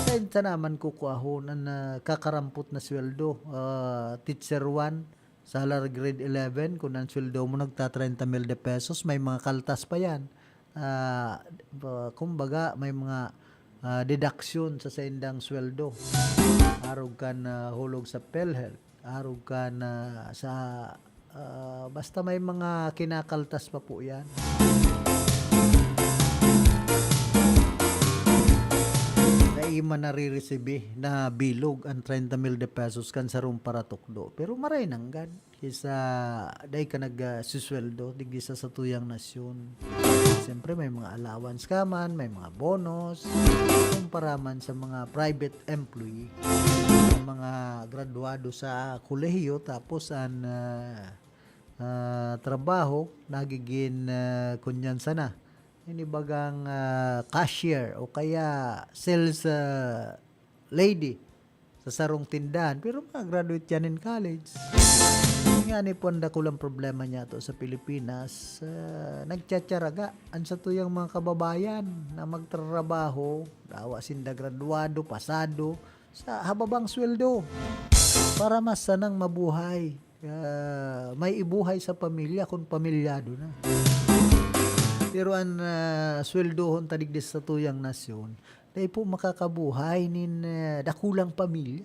Sain ta naman kukuahon an, ah, kakarampot na sweldo? Ah, teacher one, salary grade eleven, kung ang sweldo mo nagta-treinta mil de pesos, may mga kaltas pa yan. Ah, ba, kumbaga, may mga, ah, deduction sa saindang sweldo. Arog kan, ah, hulog sa PhilHealth, arog kan, ah, sa, ah, basta may mga kinakaltas pa po yan. Dai man nariresibi na bilog an treinta mil de pesos kan sarong paratukdo. Pero maray nanggad. Kisa dai ka nag, ah, susweldo digdi sa satuyang nasyon. Siyempre, may mga allowance ka man, may mga bonus, kumpara man sa mga private employee, ang mga graduado sa kolehiyo, tapos an, ah, ah, trabaho, nagigin, ah, kunyan sana, ini bagang, ah, cashier o kaya sales, ah, lady sa sarong tindahan, pero mga graduate yan in college. Ngani po an dakulang problema niyato sa Pilipinas, ah, nagtyatyaraga an satuyang mga kababayan na magtrabaho, dawa sinda graduado, pasado, sa hababang sweldo para mas sanang mabuhay, ah, may ibuhay sa pamilya kun pamilyado na. Pero an, ah, sweldohon ta digdi sa satuyang nasyon, dai po makakabuhay nin, ah, dakulang pamilya.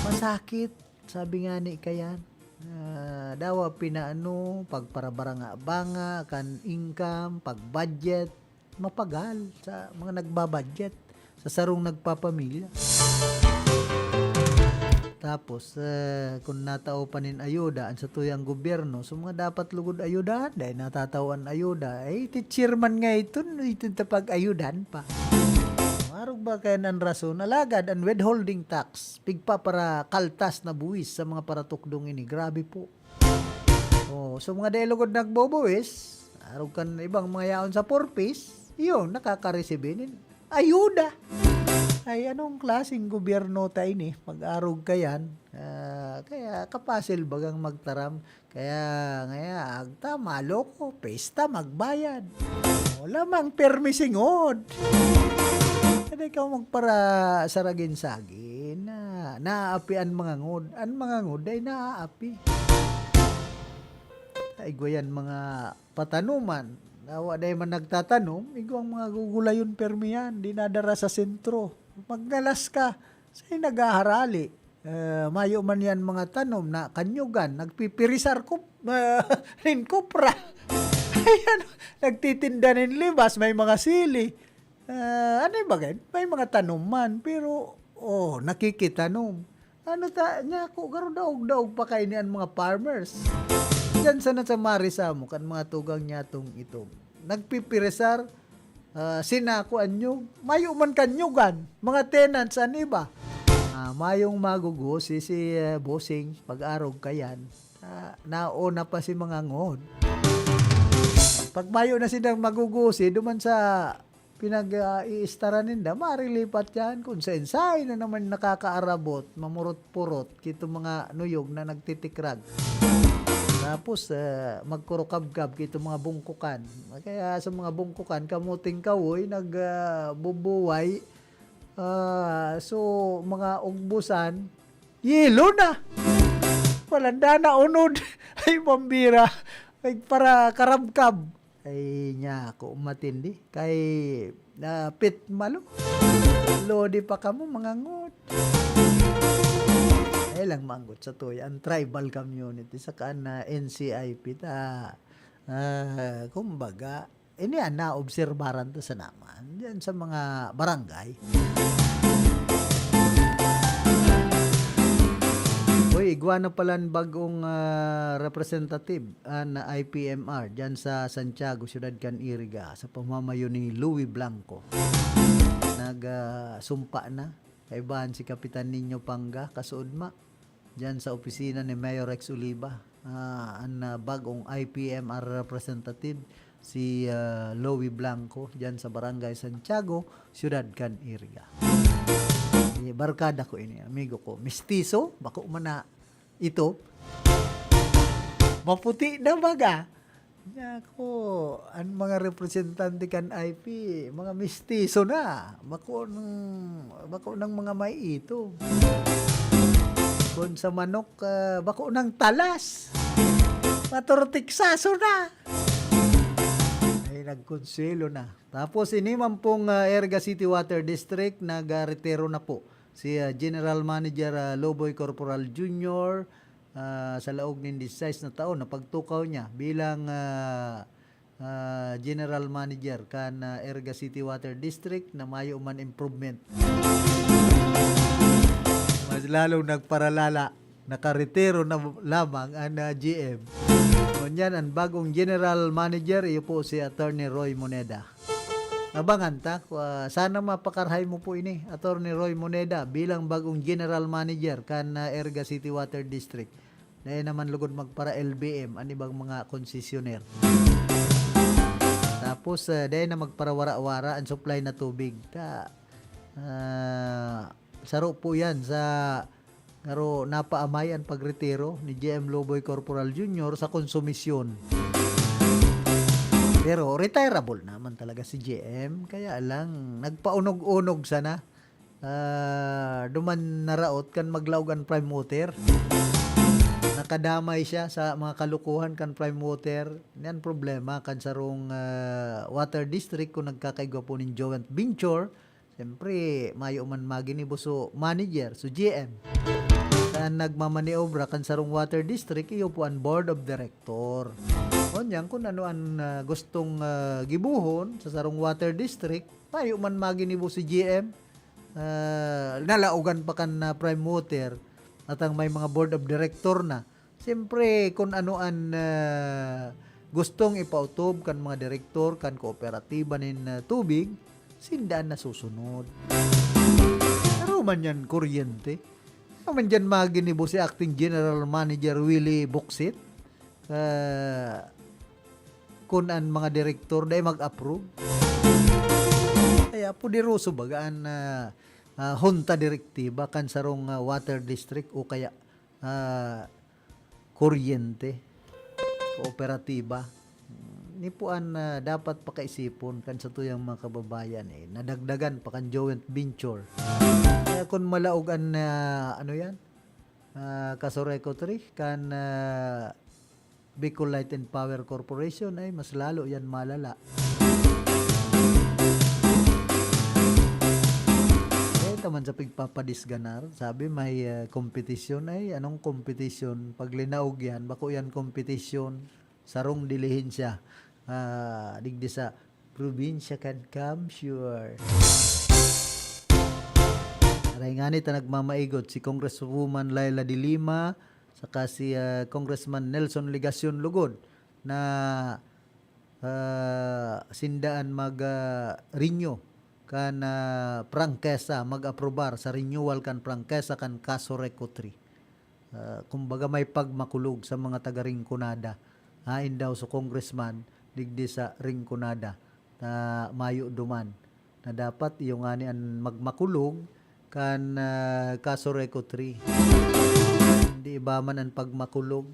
Masakit, sabi ngani kayan. Ah, dawa pinaano, pagparabaranga-banga kan income, pag-budget, mapagal sa mga nagbabudget, sa sarong nagpapamilya. Tapos, eh, kun natao pa nin ayuda an satuyang gobyerno, so mga dapat lugod ayudahan, dai natatao an ayuda. Eh, iti chairman nga iton, iton ta pag-ayudan pa. Arog ba kayan an rason? Alagad an withholding tax, pigpaparakaltas na buwis sa mga paratukdong ini. Grabe po. Oh, so mga dai lugod nagbubuwis, arog kan ibang mga yaon sa Four Ps, yun, nakakaresibi nin ayuda. Ay, anong klaseng gobyerno ta ini? Mag-arog kayan. Ah, kaya kapasil bagang magtaram. Kaya, ngaya, agta, maloko, pesta, magbayad. Wala mang permi singod. Kada ikaw magpara-saragin-sagin, na, naaapi an mga ngod. An mga ngod ay naaapi. Ay, igwa yan mga patanuman. Dawa dai man nagtatanom, igwang mga gugulayon permi yan, dinadara sa sentro. Magnalas ka, sa'yo naghaharali. Eh, mayo man yan mga tanom na kanyugan, nagpipirisar ko, ah, nin kopra. Ayan, nagtitinda nin libas, may mga sili. Ah, ano yung bagay? May mga tanom man, pero, oh, nakikitanom. Ano ta, niya ako, garo daog-daog pa kaini an mga farmers. Diyan sana sa Marisa mo, kan mga tugang niya tong ito. Nagpipirisar, ah, sinako an nyug. Mayo man kan nyugan, mga tenants an iba. Ah, mayong magugusi si, eh, Bossing, pag-arog kayan. Ah, nauna pa si mga ngod. Pag mayo na silang magugusi, duman sa pinag, ah, iistaran ninda, marilipat yan kung sain-sain na naman nakakaarabot, mamurot-purot, kito mga nuyog na nagtitikrag. Tapos, eh, magkurukabkab kito mga bungkukan. Kaya sa mga bungkukan, kamuting kahoy, nag, ah, bubuway. Ah, so, mga ugbusan, yelo na. Walanda na unod. Ay, mambira. Ay, para karabkab. Ay, niya ako matindi. Kay, ah, pit malo. Lodi pa kamo, mga ngot. Ay lang manggot sa tuya, ang tribal community, saka na N C I P ta. Ah, kumbaga, ini an naobserbaran ta sa naman, diyan sa mga barangay. Uy, igwa na palan bagong, ah, representative, an I P M R, diyan sa Santiago, siyudad kan Iriga, sa pamamayo ni Louie Blanco. Nag, ah, sumpa na. Kaibahan si Kapitan Nino Panga, kasuodma, diyan sa opisina ni Mayor Rex Oliva. Ah, an, ah, bagong I P M R representative, si, ah, Louie Blanco, diyan sa Barangay Santiago, siyudad kan Iriga. Eh, barkada ko ini, amigo ko. Mistiso, bako man na ito. Maputi na baga. Nako, an mga representante kan I P, mga mistiso na. Bako nang, bako nang mga may ito. Kun sa manok, ah, bako nang talas. Maturtiksaso na. Ay, nagkonselo na. Tapos, ini man pong, ah, Iriga City Water District, nag-retiro na po si, ah, General Manager, ah, Loboy Corporal Junior, ah, sa laog nin disisais na taon na pagtukaw niya bilang, ah, ah, General Manager kan, ah, Iriga City Water District na mayo man improvement. Mas lalong nagparalala, nakaretiro na lamang an, ah, G M. Ngunyan, an bagong General Manager, iyo po si Attorney Roy Moneda. Abangan ta, kwa-, sana mapakarahay mo po ini, Attorney Roy Moneda, bilang bagong General Manager kan, ah, Iriga City Water District. Dai naman lugod magpara-L B M an ibang mga konsesyoner. Tapos, ah, dai na magparawara-wara an supply na tubig. Ta, ah, saro po yan sa, ngaro napaamay an pagretiro ni G M Loboy Corporal Junior sa konsumisyon. Pero retirable naman talaga si G M, kaya lang nagpaunog-unog sana. Ah, duman naraot kan maglaog an Prime Water. Nakadamay siya sa mga kalukuhan kan Prime Water. Yan problema kan sarong, ah, water district kung nagkakaigwa po nin joint venture. Siyempre, mayo man maginibo so manager, so G M. Kan nagmamaniobra kan sarong water district, iyo po an board of director. Onyang kung ano an, ah, gustong, ah, gibohon sa sarong water district, mayo man maginibo si G M. Ah, nalaogan pa kan, ah, Prime Water at ang may mga board of director na. Siyempre, kung ano an, ah, gustong ipautob kan mga direktor kan kooperatiba nin, ah, tubig, sinda an nasusunod. Pero man yan, kuryente. Naman dyan maginibo si Acting General Manager Willie Boksit. Ah, kun an mga direktor dai mag-approve. Kaya poderoso baga an, ah, ah, hunta direktiba kan sarong, ah, water district o kaya, ah, kuryente, kooperatiba. Ni po an, ah, dapat pakaisipon kan satuyang mga kababayan, eh, nadagdagan pa kan joint venture. Kaya kun malaog an, ah, ano yan, ah, Casureco three, kan, ah, Bicol Light and Power Corporation, ay mas lalo yan malala. Eh, taman sa pigpapadisganar, sabi may, ah, kompetisyon. Ay, anong kompetisyon? Pag linaog yan, bako yan kompetisyon. Sarong dilihensya, ah, digdi sa probinsya kan Kamsur. Aray ngani ta nagmamaigot si Congresswoman Leila de Lima saka si, ah, Congressman Nelson Legacion lugod na, ah, sinda an mag, ah, renew kan, ah, prangkesa, mag-aprobar sa renewal kan prangkesa kan Casureco three. Ah, kumbaga, may pagmakulog sa mga taga Rinconada. Hain daw sa congressman digdi sa Rinconada na mayo duman na dapat iyo ngani an magmakulog kan, ah, Casureco three. Hindi iba man an pagmakulog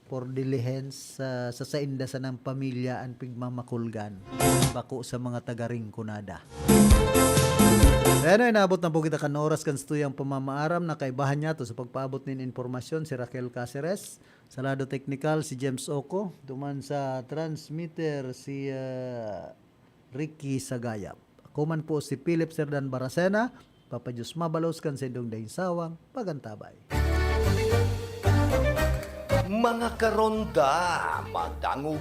for diligence sa, sa sainda sanang pamilya an pigmamakulgan, bako sa mga taga Rinconada. Kaya na, inaabot na po kita kan oras kan satuyang pamamaaram na kaibahan niya to sa pagpaabot nin impormasyon si Raquel Caceres. Sa lado teknikal, si James Oco. Duman sa transmitter, si, ah, Ricky Sagayap. Ako man po si Philip Serdan Baracena. Papa Diyos mabalos kan saindong daing sawang pagantabay. Mga karonda, madangog